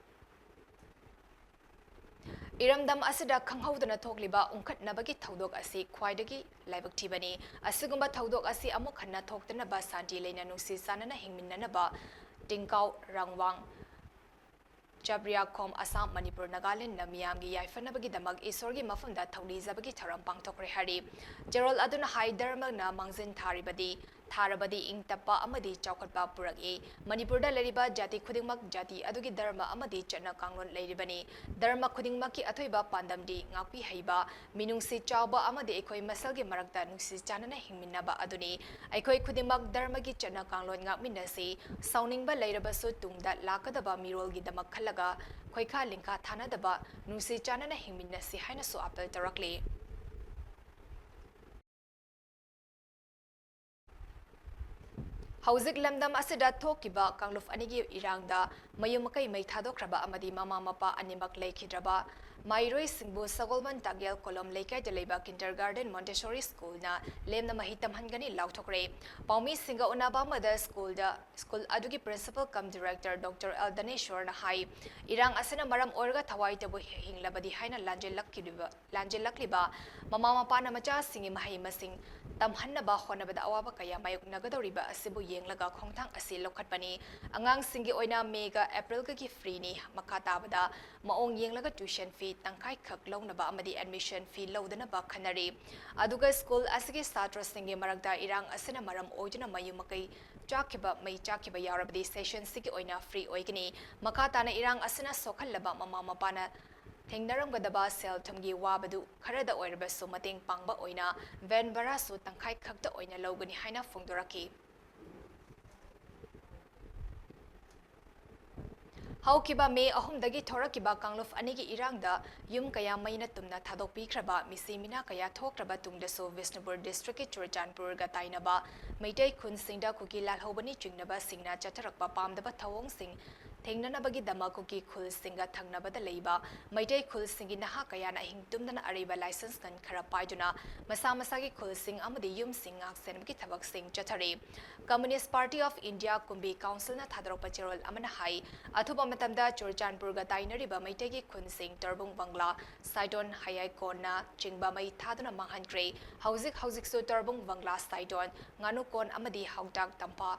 ꯏꯔꯝꯗꯝ ꯑꯁꯤꯗ ꯈꯪꯍꯧꯗꯅ ꯊꯣꯛꯂꯤꯕ ꯎꯪꯈꯠꯅꯕꯒꯤ ꯊꯧꯗꯣꯛ ꯑꯁꯤ ꯈ꯭ꯋꯥꯏꯗꯒꯤ ꯂꯥꯏꯕꯛ ꯊꯤꯕꯅꯤ꯫ ꯑꯁꯤꯒꯨꯝꯕ ꯊꯧꯗꯣꯛ ꯑꯁꯤ ꯑꯃꯨꯛ ꯍꯟꯅ ꯊꯣꯛꯇꯅꯕ ꯁꯥꯟꯇꯤ ꯂꯩꯅ ꯅꯨꯡꯁꯤ ꯆꯥꯟꯅꯅ ꯍꯤꯡꯃꯤꯟꯅꯅꯕ ꯇꯤꯡꯀꯥꯎ ꯔꯥꯡꯋꯥꯡ ꯆꯥꯕ꯭ꯔꯤꯌꯥꯈꯣꯝ ꯑꯁꯥꯝ ꯃꯅꯤꯄꯨꯔ ꯅꯥꯒꯥꯂꯦꯟꯗ ꯃꯤꯌꯥꯝꯒꯤ ꯌꯥꯏꯐꯅꯕꯒꯤꯗꯃꯛ ꯏꯁꯣꯔꯒꯤ ꯃꯐꯝꯗ ꯊꯧꯅꯤꯖꯕꯒꯤ ꯊꯧꯔꯝ ꯄꯥꯡꯊꯣꯛꯈ꯭ꯔꯦ ꯍꯥꯏꯔꯤ꯫ ꯆꯦꯔꯣꯜ ꯑꯗꯨꯅ ꯍꯥꯏ, ꯙꯔꯃꯅ ꯃꯥꯡꯖꯤꯟ ꯊꯥꯔꯤꯕꯗꯤ ꯊꯥꯔꯕꯗꯤ ꯏꯪ ꯇꯞꯄ ꯑꯃꯗꯤ ꯆꯥꯎꯈꯠꯄ ꯄꯨꯔꯛꯏ꯫ ꯃꯅꯤꯄꯨꯔꯗ ꯂꯩꯔꯤꯕ ꯖꯥꯇꯤ ꯈꯨꯗꯤꯡꯃꯛ ꯖꯥꯇꯤ ꯑꯗꯨꯒꯤ ꯙꯔꯃ ꯑꯃꯗꯤ ꯆꯠꯅ ꯀꯥꯡꯂꯣꯟ ꯂꯩꯔꯤꯕꯅꯤ꯫ ꯙꯔꯃ ꯈꯨꯗꯤꯡꯃꯛꯀꯤ ꯑꯊꯣꯏꯕ ꯄꯥꯟꯗꯝꯗꯤ ꯉꯥꯛꯄꯤ ꯍꯩꯕ, ꯃꯤꯅꯨꯡꯁꯤ ꯆꯥꯎꯕ ꯑꯃꯗꯤ ꯑꯩꯈꯣꯏ ꯃꯁꯦꯜꯒꯤ ꯃꯔꯛꯇ ꯅꯨꯡꯁꯤ ꯆꯥꯟꯅꯅ ꯍꯤꯡꯃꯤꯟꯅꯕ ꯑꯗꯨꯅꯤ꯫ ꯑꯩꯈꯣꯏ ꯈꯨꯗꯤꯡꯃꯛ ꯙꯔꯃꯒꯤ ꯆꯠꯅ ꯀꯥꯡꯂꯣꯟ ꯉꯥꯛꯃꯤꯟꯅꯁꯤ꯫ ꯁꯥꯎꯅꯤꯡꯕ ꯂꯩꯔꯕꯁꯨ ꯇꯨꯡꯗ ꯂꯥꯛꯀꯗꯕ ꯃꯤꯔꯣꯜꯒꯤꯗꯃꯛ ꯈꯜꯂꯒ ꯈꯣꯏꯈꯥ ꯂꯤꯡꯈꯥ ꯊꯥꯅꯗꯕ ꯅꯨꯡꯁꯤ ꯆꯥꯟꯅꯅ ꯍꯤꯡꯃꯤꯟꯅꯁꯤ ꯍꯥꯏꯅꯁꯨ ꯑꯥꯄꯤꯜ ꯇꯧꯔꯛꯂꯤ꯫ ꯍꯧꯖꯤꯛ ꯂꯝꯗꯝ ꯑꯁꯤꯗ ꯊꯣꯛꯈꯤꯕ ꯀꯥꯡꯂꯨꯞ ꯑꯅꯤꯒꯤ ꯏꯔꯥꯡꯗ ꯃꯌꯨꯝ ꯃꯀꯩ ꯃꯩ ꯊꯥꯗꯣꯛꯈ꯭ꯔꯕ ꯑꯃꯗꯤ ꯃꯃꯥ ꯃꯄꯥ ꯑꯅꯤꯃꯛ ꯂꯩꯈꯤꯗ꯭ꯔꯕ ꯃꯍꯩꯔꯣꯏꯁꯤꯡꯕꯨ ꯁꯒꯣꯜꯕꯟ ꯇꯥꯒꯦꯜ ꯀꯣꯂꯣꯝ ꯂꯩꯀꯥꯏꯗ ꯂꯩꯕ Kindergarten Montessori Schoolꯅ ꯂꯦꯝꯅ ꯃꯍꯩ ꯇꯝꯍꯟꯒꯅꯤ ꯂꯥꯎꯊꯣꯛꯈ꯭ꯔꯦ꯫ ꯄꯥꯎꯃꯤꯁꯤꯡꯒ ꯎꯅꯕ ꯑꯃꯗ ꯁ꯭ꯀꯨꯜꯗ, ꯁ꯭ꯀꯨꯜ ꯑꯗꯨꯒꯤ Principal cum Director Doctor L ꯗꯅꯦꯁ꯭ꯋꯔꯅ ꯍꯥꯏ, ꯏꯔꯥꯡ ꯑꯁꯤꯅ ꯃꯔꯝ ꯑꯣꯏꯔꯒ ꯊꯋꯥꯏꯇꯕꯨ ꯍꯤꯡꯂꯕꯗꯤ ꯍꯥꯏꯅ ꯂꯥꯟꯖꯦꯜꯂꯛꯈꯤꯕ ꯂꯥꯟꯖꯦꯜꯂꯛꯂꯤꯕ ꯃꯃꯥ ꯃꯄꯥꯅ ꯃꯆꯥꯁꯤꯡꯒꯤ ꯃꯍꯩ ꯃꯁꯤꯡ ꯇꯝꯍꯟꯅꯕ ꯍꯣꯠꯅꯕꯗ ꯑꯋꯥꯕ ꯀꯌꯥ ꯃꯥꯌꯣꯛꯅꯒꯗꯧꯔꯤꯕ ꯑꯁꯤꯕꯨ ꯌꯦꯡꯂꯒ ꯈꯣꯡꯊꯥꯡ ꯑꯁꯤ ꯂꯧꯈꯠꯄꯅꯤ꯫ ꯑꯉꯥꯡꯁꯤꯡꯒꯤ ꯑꯣꯏꯅ ꯃꯦꯒ ꯑꯦꯄ꯭ꯔꯤꯜꯒꯒꯤ freeꯅꯤ꯫ ꯃꯈꯥ ꯇꯥꯕꯗ ꯃꯑꯣꯡ ꯌꯦꯡꯂꯒ tuition fee ꯇꯪꯈꯥꯏꯈꯛ ꯂꯧꯅꯕ ꯑꯃꯗꯤ admission fee ꯂꯧꯗꯅꯕ ꯈꯟꯅꯔꯤ꯫ ꯑꯗꯨꯒ ꯁ꯭ꯀꯨꯜ ꯑꯁꯤꯒꯤ ꯁꯥꯇ꯭ꯔꯁꯤꯡꯒꯤ ꯃꯔꯛꯇ ꯏꯔꯥꯡ ꯑꯁꯤꯅ ꯃꯔꯝ ꯑꯣꯏꯗꯨꯅ ꯃꯌꯨꯝ ꯃꯀꯩ ꯆꯥꯛꯈꯤꯕ, ꯃꯩ ꯆꯥꯛꯈꯤꯕ ꯌꯥꯎꯔꯕꯗꯤ sessionꯁꯤꯒꯤ ꯑꯣꯏꯅ free ꯑꯣꯏꯒꯅꯤ꯫ ꯃꯈꯥ ꯇꯥꯅ ꯏꯔꯥꯡ ꯑꯁꯤꯅ ꯁꯣꯛꯍꯜꯂꯕ ꯃꯃꯥ ꯃꯄꯥꯅ ꯊꯦꯡꯅꯔꯝꯒꯗꯕ ꯁꯦꯜ ꯊꯨꯝꯒꯤ ꯋꯥꯕꯗꯨ ꯈꯔꯗ ꯑꯣꯏꯔꯕꯁꯨ ꯃꯇꯦꯡ ꯄꯥꯡꯕ ꯑꯣꯏꯅ van ꯚꯔꯥꯁꯨ ꯇꯪꯈꯥꯏ ꯈꯛꯇ ꯑꯣꯏꯅ ꯂꯧꯒꯅꯤ ꯍꯥꯏꯅ ꯐꯣꯡꯗꯣꯔꯛꯈꯤ꯫ ꯍꯧꯈꯤꯕ ꯃꯦ ꯑꯍꯨꯝꯗꯒꯤ ꯊꯣꯔꯛꯈꯤꯕ ꯀꯥꯡꯂꯨꯞ ꯑꯅꯤꯒꯤ ꯏꯔꯥꯡꯗ ꯌꯨꯝ ꯀꯌꯥ ꯃꯩꯅ ꯇꯨꯝꯅ ꯊꯥꯗꯣꯛꯄꯤꯈ꯭ꯔꯕ, ꯃꯤꯁꯤ ꯃꯤꯅꯥ ꯀꯌꯥ ꯊꯣꯛꯈ꯭ꯔꯕ ꯇꯨꯡꯗꯁꯨ ꯕꯤꯁꯅꯨꯄꯨꯔ districtꯀꯤ ꯆꯨꯔꯆꯥꯟꯄꯨꯔꯒ ꯇꯥꯏꯅꯕ ꯃꯩꯇꯩ ꯈꯨꯟꯁꯤꯡꯗ ꯀꯨꯀꯤ ꯂꯥꯜꯍꯧꯕꯅꯤ ꯆꯤꯡꯅꯕꯁꯤꯡꯅ ꯆꯠꯊꯔꯛꯄ ꯄꯥꯝꯗꯕ ꯊꯧꯑꯣꯡꯁꯤꯡ ꯊꯦꯡꯅꯅꯕꯒꯤꯗꯃꯛ ꯀꯨꯀꯤ ꯈꯨꯜꯁꯤꯡꯒ ꯊꯪꯅꯕꯗ ꯂꯩꯕ ꯃꯩꯇꯩ ꯈꯨꯜꯁꯤꯡꯒꯤ ꯅꯍꯥ ꯀꯌꯥꯅ ꯑꯍꯤꯡ ꯇꯨꯝꯗꯅ ꯑꯔꯩꯕ ꯂꯥꯏꯁꯦꯟꯁ ꯒꯟ ꯈꯔ ꯄꯥꯏꯗꯨꯅ ꯃꯁꯥ ꯃꯁꯥꯒꯤ ꯈꯨꯜꯁꯤꯡ ꯑꯃꯗꯤ ꯌꯨꯝꯁꯤꯡ ꯉꯥꯛ ꯁꯦꯟꯕꯒꯤ ꯊꯕꯛꯁꯤꯡ ꯆꯠꯊꯔꯤ꯫ Communist Party of India ꯀꯨꯝꯕꯤ Councilꯅ ꯊꯥꯗꯣꯔꯛꯄ ꯆꯦꯔꯣꯜ ꯑꯃꯅ ꯍꯥꯏ, ꯑꯊꯨꯕ ꯃꯇꯝꯗ ꯆꯨꯔꯆꯥꯟꯄꯨꯔꯒ ꯇꯥꯏꯅꯔꯤꯕ ꯃꯩꯇꯩꯒꯤ ꯈꯨꯟꯁꯤꯡ ꯇꯣꯔꯕꯨꯡ ꯕꯪꯒ꯭ꯂꯥ, ꯁꯥꯏꯗꯣꯟ, ꯍꯌꯥꯏꯀꯣꯟꯅ ꯆꯤꯡꯕ ꯃꯩ ꯊꯥꯗꯨꯅ ꯃꯥꯡꯍꯟꯈ꯭ꯔꯦ꯫ ꯍꯧꯖꯤꯛ ꯍꯧꯖꯤꯛꯁꯨ ꯇꯣꯔꯕꯨꯡ ꯕꯪꯒ꯭ꯂꯥ, ꯁꯥꯏꯗꯣꯟ, ꯉꯥꯅꯨꯀꯣꯟ ꯑꯃꯗꯤ ꯍꯥꯎꯇꯥꯛ ꯇꯝꯐꯥ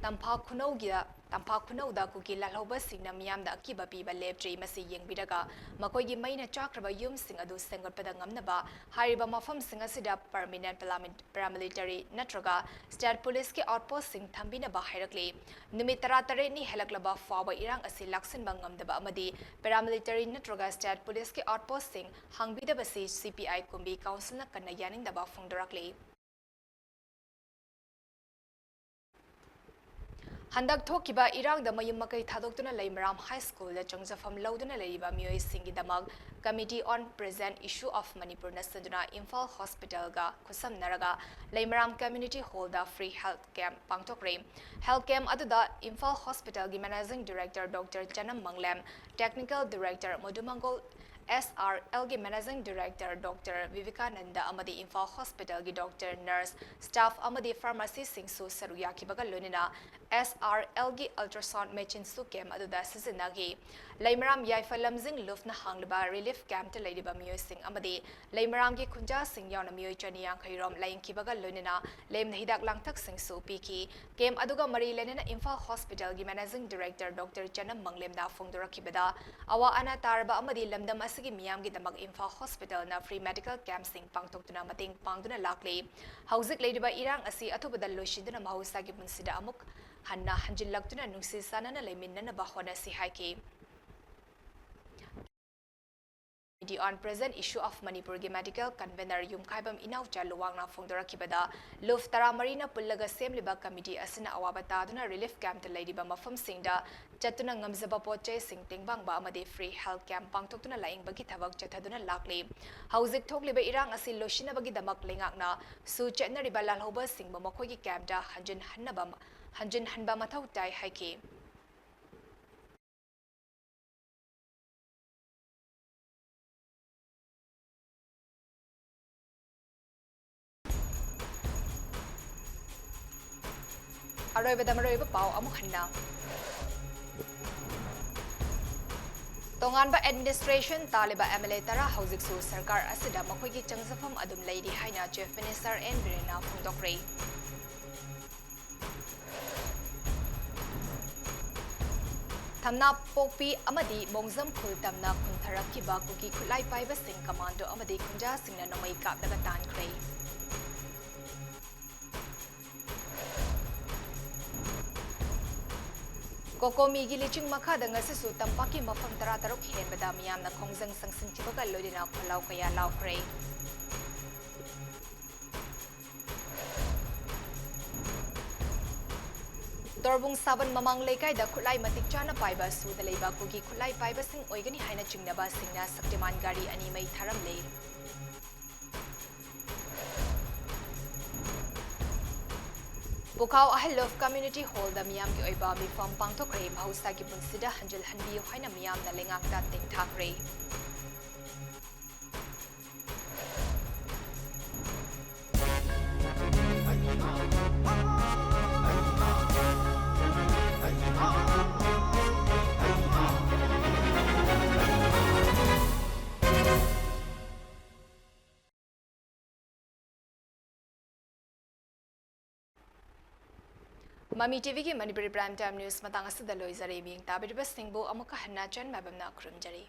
ꯇꯝꯐꯥ ꯈꯨꯅꯧꯒꯤꯗ, ꯇꯝꯐꯥ ꯈꯨꯅꯧꯗ ꯀꯨꯀꯤ ꯂꯥꯜꯍꯧꯕꯁꯤꯡꯅ ꯃꯤꯌꯥꯝꯗ ꯑꯀꯤꯕ ꯄꯤꯕ ꯂꯦꯞꯇ꯭ꯔꯤ꯫ ꯃꯁꯤ ꯌꯦꯡꯕꯤꯔꯒ ꯃꯈꯣꯏꯒꯤ ꯃꯩꯅ ꯆꯥꯛꯈ꯭ꯔꯕ ꯌꯨꯝꯁꯤꯡ ꯑꯗꯨ ꯁꯦꯝꯒꯠꯄꯗ ꯉꯝꯅꯕ ꯍꯥꯏꯔꯤꯕ ꯃꯐꯝꯁꯤꯡ ꯑꯁꯤꯗ permanent paramilitary ꯅꯠꯇ꯭ꯔꯒ state policeꯀꯤ outpostꯁꯤꯡ ꯊꯝꯕꯤꯅꯕ ꯍꯥꯏꯔꯛꯂꯤ꯫ ꯅꯨꯃꯤꯠ ꯇꯔꯥꯇꯔꯦꯠꯅꯤ ꯍꯦꯜꯂꯛꯂꯕ ꯐꯥꯎꯕ ꯏꯔꯥꯡ ꯑꯁꯤ ꯂꯥꯛꯁꯤꯟꯕ ꯉꯝꯗꯕ ꯑꯃꯗꯤ paramilitary ꯅꯠꯇ꯭ꯔꯒ state policeꯀꯤ outpostꯁꯤꯡ ꯍꯥꯡꯕꯤꯗꯕꯁꯤ CPI ꯀꯨꯝꯕꯤ councilꯅ ꯀꯟꯅ ꯌꯥꯅꯤꯡꯗꯕ ꯐꯣꯡꯗꯣꯔꯛꯂꯤ꯫ ꯍꯟꯗꯛ ꯊꯣꯛꯈꯤꯕ ꯏꯔꯥꯡꯗ ꯃꯌꯨꯝ ꯃꯀꯩ ꯊꯥꯗꯣꯛꯇꯨꯅ ꯂꯩꯃꯔꯥꯝ High Schoolꯗ ꯆꯪꯖꯐꯝ ꯂꯧꯗꯨꯅ ꯂꯩꯔꯤꯕ ꯃꯤꯑꯣꯏꯁꯤꯡꯒꯤꯗꯃꯛ Committee on Present Issue of Manipurꯅ ꯁꯤꯟꯗꯨꯅ ꯏꯝꯐꯥꯜ hospitalꯒ ꯈꯨꯠꯁꯝꯅꯔꯒ ꯂꯩꯃꯔꯥꯝ Community Hallꯗ free health camp ꯄꯥꯡꯊꯣꯛꯈ꯭ꯔꯦ꯫ Health camp ꯑꯗꯨꯗ ꯏꯝꯐꯥꯜ hospitalꯒꯤ Managing Director Doctor ꯆꯅꯝ ꯃꯪꯂꯦꯝ, Technical Director ꯃꯣꯗꯨꯃꯪꯒꯣꯜ, SRLꯒꯤ Managing Director Doctor Vivekananda ꯑꯃꯗꯤ ꯏꯝꯐꯥꯜ hospitalꯒꯤ doctor, nurse, staff ꯑꯃꯗꯤ pharmacistꯁꯤꯡꯁꯨ ꯁꯔꯨꯛ ꯌꯥꯈꯤꯕꯒ ꯂꯣꯏꯅꯅ SRLꯒꯤ ultrasound machineꯁꯨ camp ꯑꯗꯨꯗ ꯁꯤꯖꯤꯟꯅꯈꯤ꯫ ꯂꯩꯃꯔꯥꯝ ꯌꯥꯏꯐ ꯂꯝꯖꯤꯡ ꯂꯨꯞꯅ ꯍꯥꯡꯂꯤꯕ relief campꯇ ꯂꯩꯔꯤꯕ ꯃꯤꯑꯣꯏꯁꯤꯡ ꯑꯃꯗꯤ ꯂꯩꯃꯔꯥꯝꯒꯤ ꯈꯨꯟꯖꯥꯁꯤꯡ ꯌꯥꯎꯅ ꯃꯤꯑꯣꯏ ꯆꯅꯤ ꯌꯥꯡꯈꯩ ꯔꯣꯝ ꯂꯥꯌꯦꯡꯈꯤꯕꯒ ꯂꯣꯏꯅꯅ ꯂꯦꯝꯅ ꯍꯤꯗꯥꯛ ꯂꯥꯡꯊꯛꯁꯤꯡꯁꯨ ꯄꯤꯈꯤ꯫ Camp ꯑꯗꯨꯒ ꯃꯔꯤ ꯂꯩꯅꯅ ꯏꯝꯐꯥꯜ hospitalꯒꯤ Managing Director Doctor ꯆꯅꯝ ꯃꯪꯂꯦꯝꯅ ꯐꯣꯡꯗꯣꯔꯛꯈꯤꯕꯗ, ꯑꯋꯥ ꯑꯅꯥ ꯇꯥꯔꯕ ꯑꯃꯗꯤ ꯂꯝꯗꯝ ꯑꯁꯤꯒꯤ ꯃꯤꯌꯥꯝꯒꯤꯗꯃꯛ ꯏꯝꯐꯥꯜ hospitalꯅ free medical campꯁꯤꯡ ꯄꯥꯡꯊꯣꯛꯇꯨꯅ ꯃꯇꯦꯡ ꯄꯥꯡꯗꯨꯅ ꯂꯥꯛꯂꯤ꯫ ꯍꯧꯖꯤꯛ ꯂꯩꯔꯤꯕ ꯏꯔꯥꯡ ꯑꯁꯤ ꯑꯊꯨꯕꯗ ꯂꯣꯏꯁꯤꯟꯗꯨꯅ ꯃꯍꯧꯁꯥꯒꯤ ꯄꯨꯟꯁꯤꯗ ꯑꯃꯨꯛ ꯍꯟꯅ ꯍꯟꯖꯤꯜꯂꯛꯇꯨꯅ ꯅꯨꯡꯁꯤ ꯆꯥꯟꯅꯅ ꯂꯩꯃꯤꯟꯅꯅꯕ ꯍꯣꯠꯅꯁꯤ ꯍꯥꯏꯈꯤ꯫ Committee on Present Issue of Manipurꯒꯤ medical convener ꯌꯨꯝꯈꯥꯏꯕꯝ ꯏꯅꯥꯎꯆꯥ ꯂꯨꯋꯥꯡꯅ ꯐꯣꯡꯗꯣꯔꯛꯈꯤꯕꯗ, ꯂꯨꯞ ꯇꯔꯥꯃꯔꯤꯅ ꯄꯨꯜꯂꯒ ꯁꯦꯝꯂꯤꯕ committee ꯑꯁꯤꯅ ꯑꯋꯥꯕ ꯇꯥꯗꯨꯅ relief campꯇ ꯂꯩꯔꯤꯕ ꯃꯐꯝꯁꯤꯡꯗ ꯆꯠꯇꯨꯅ ꯉꯝꯖꯕ ꯄꯣꯠ ꯆꯩꯁꯤꯡ ꯇꯦꯡꯕꯥꯡꯕ ꯑꯃꯗꯤ free health camp ꯄꯥꯡꯊꯣꯛꯇꯨꯅ ꯂꯥꯌꯦꯡꯕꯒꯤ ꯊꯕꯛ ꯆꯠꯊꯗꯨꯅ ꯂꯥꯛꯂꯤ꯫ ꯍꯧꯖꯤꯛ ꯊꯣꯛꯂꯤꯕ ꯏꯔꯥꯡ ꯑꯁꯤ ꯂꯣꯏꯁꯤꯟꯅꯕꯒꯤꯗꯃꯛ ꯂꯩꯉꯥꯛꯅ ꯁꯨ ꯆꯠꯅꯔꯤꯕ ꯂꯥꯜꯍꯧꯕꯁꯤꯡꯕꯨ ꯃꯈꯣꯏꯒꯤ campꯇ ꯍꯟꯖꯤꯟꯍꯟꯅꯕ, ꯍꯟꯖꯤꯟꯍꯟꯕ ꯃꯊꯧ ꯇꯥꯏ ꯍꯥꯏꯈꯤ꯫ ꯑꯔꯣꯏꯕꯗ ꯃꯔꯨꯑꯣꯏꯕ ꯄꯥꯎ ꯑꯃꯨꯛ ꯍꯟꯅ꯫ ꯇꯣꯉꯥꯟꯕ administration ꯇꯥꯜꯂꯤꯕ MLA ꯇꯔꯥ ꯍꯧꯖꯤꯛꯁꯨ ꯁꯔꯀꯥꯔ ꯑꯁꯤꯗ ꯃꯈꯣꯏꯒꯤ ꯆꯪꯖꯐꯝ ꯑꯗꯨꯝ ꯂꯩꯔꯤ ꯍꯥꯏꯅ Chief Minister ꯑꯦꯟ ꯕꯤꯔꯦꯟꯅ ꯐꯣꯡꯗꯣꯛꯈ꯭ꯔꯦ꯫ ꯊꯝꯅꯥꯄꯣꯛꯄꯤ ꯑꯃꯗꯤ ꯃꯣꯡꯖꯝ ꯈꯨꯜ ꯇꯝꯅ ꯈꯨꯟꯊꯔꯛꯈꯤꯕ ꯀꯨꯀꯤ ꯈꯨꯠꯂꯥꯏ ꯄꯥꯏꯕꯁꯤꯡ ꯀꯃꯥꯟꯗꯣ ꯑꯃꯗꯤ ꯈꯨꯟꯖꯥꯁꯤꯡꯅ ꯅꯣꯡꯃꯩ ꯀꯥꯞꯂꯒ ꯇꯥꯟꯈ꯭ꯔꯦ꯫ ꯀꯣꯀꯣꯃꯤꯒꯤ ꯂꯤꯆꯤꯡ ꯃꯈꯥꯗ ꯉꯁꯤꯁꯨ ꯇꯝꯄꯥꯛꯀꯤ ꯃꯐꯝ ꯇꯔꯥꯇꯔꯨꯛ ꯍꯦꯟꯕꯗ ꯃꯤꯌꯥꯝꯅ ꯈꯣꯡꯖꯪ ꯆꯪꯁꯤꯟꯈꯤꯕꯒ ꯂꯣꯏꯅꯅ ꯈꯣꯜꯂꯥꯎ ꯀꯌꯥ ꯂꯥꯎꯈ꯭ꯔꯦ꯫ ꯇꯣꯔꯕꯨꯡ ꯁꯥꯕꯟ ꯃꯃꯥꯡ ꯂꯩꯀꯥꯏꯗ ꯈꯨꯠꯂꯥꯏ ꯃꯇꯤꯛ ꯆꯥꯅ ꯄꯥꯏꯕ ꯁꯨꯗ ꯂꯩꯕ ꯀꯨꯀꯤ ꯈꯨꯠꯂꯥꯏ ꯄꯥꯏꯕꯁꯤꯡ ꯑꯣꯏꯒꯅꯤ ꯍꯥꯏꯅ ꯆꯤꯡꯅꯕꯁꯤꯡꯅ ꯁꯛꯇꯤꯃꯥꯟ ꯒꯥꯔꯤ ꯑꯅꯤ ꯃꯩ ꯊꯥꯔꯝꯂꯦ꯫ ꯄꯨꯈꯥꯎ ꯑꯍꯜ ꯑꯣꯐ ꯀꯝꯃ꯭ꯌꯨꯅꯤꯇꯤ ꯍꯣꯜꯗ ꯃꯤꯌꯥꯝꯒꯤ ꯑꯣꯏꯕ ꯃꯤꯐꯝ ꯄꯥꯡꯊꯣꯛꯈ꯭ꯔꯦ꯫ ꯃꯍꯧꯁꯥꯒꯤ ꯄꯨꯟꯁꯤꯗ ꯍꯟꯖꯤꯜꯍꯟꯕꯤꯌꯨ ꯍꯥꯏꯅ ꯃꯤꯌꯥꯝꯅ ꯂꯩꯉꯥꯛꯇ ꯇꯦꯡꯊꯥꯈ꯭ꯔꯦ꯫ ꯃꯃꯤ ꯇꯤꯚꯤꯒꯤ ꯃꯅꯤꯄꯨꯔꯤ Prime Time News ꯃꯇꯥꯡ ꯑꯁꯤꯗ ꯂꯣꯏꯖꯔꯦ꯫ ꯃꯤꯠꯌꯦꯡ ꯇꯥꯕꯤꯔꯤꯕꯁꯤꯡꯕꯨ ꯑꯃꯨꯛꯀ ꯍꯟꯅ ꯆꯟ ꯃꯥꯏꯕꯝꯅ ꯈꯨꯔꯨꯝꯖꯔꯤ꯫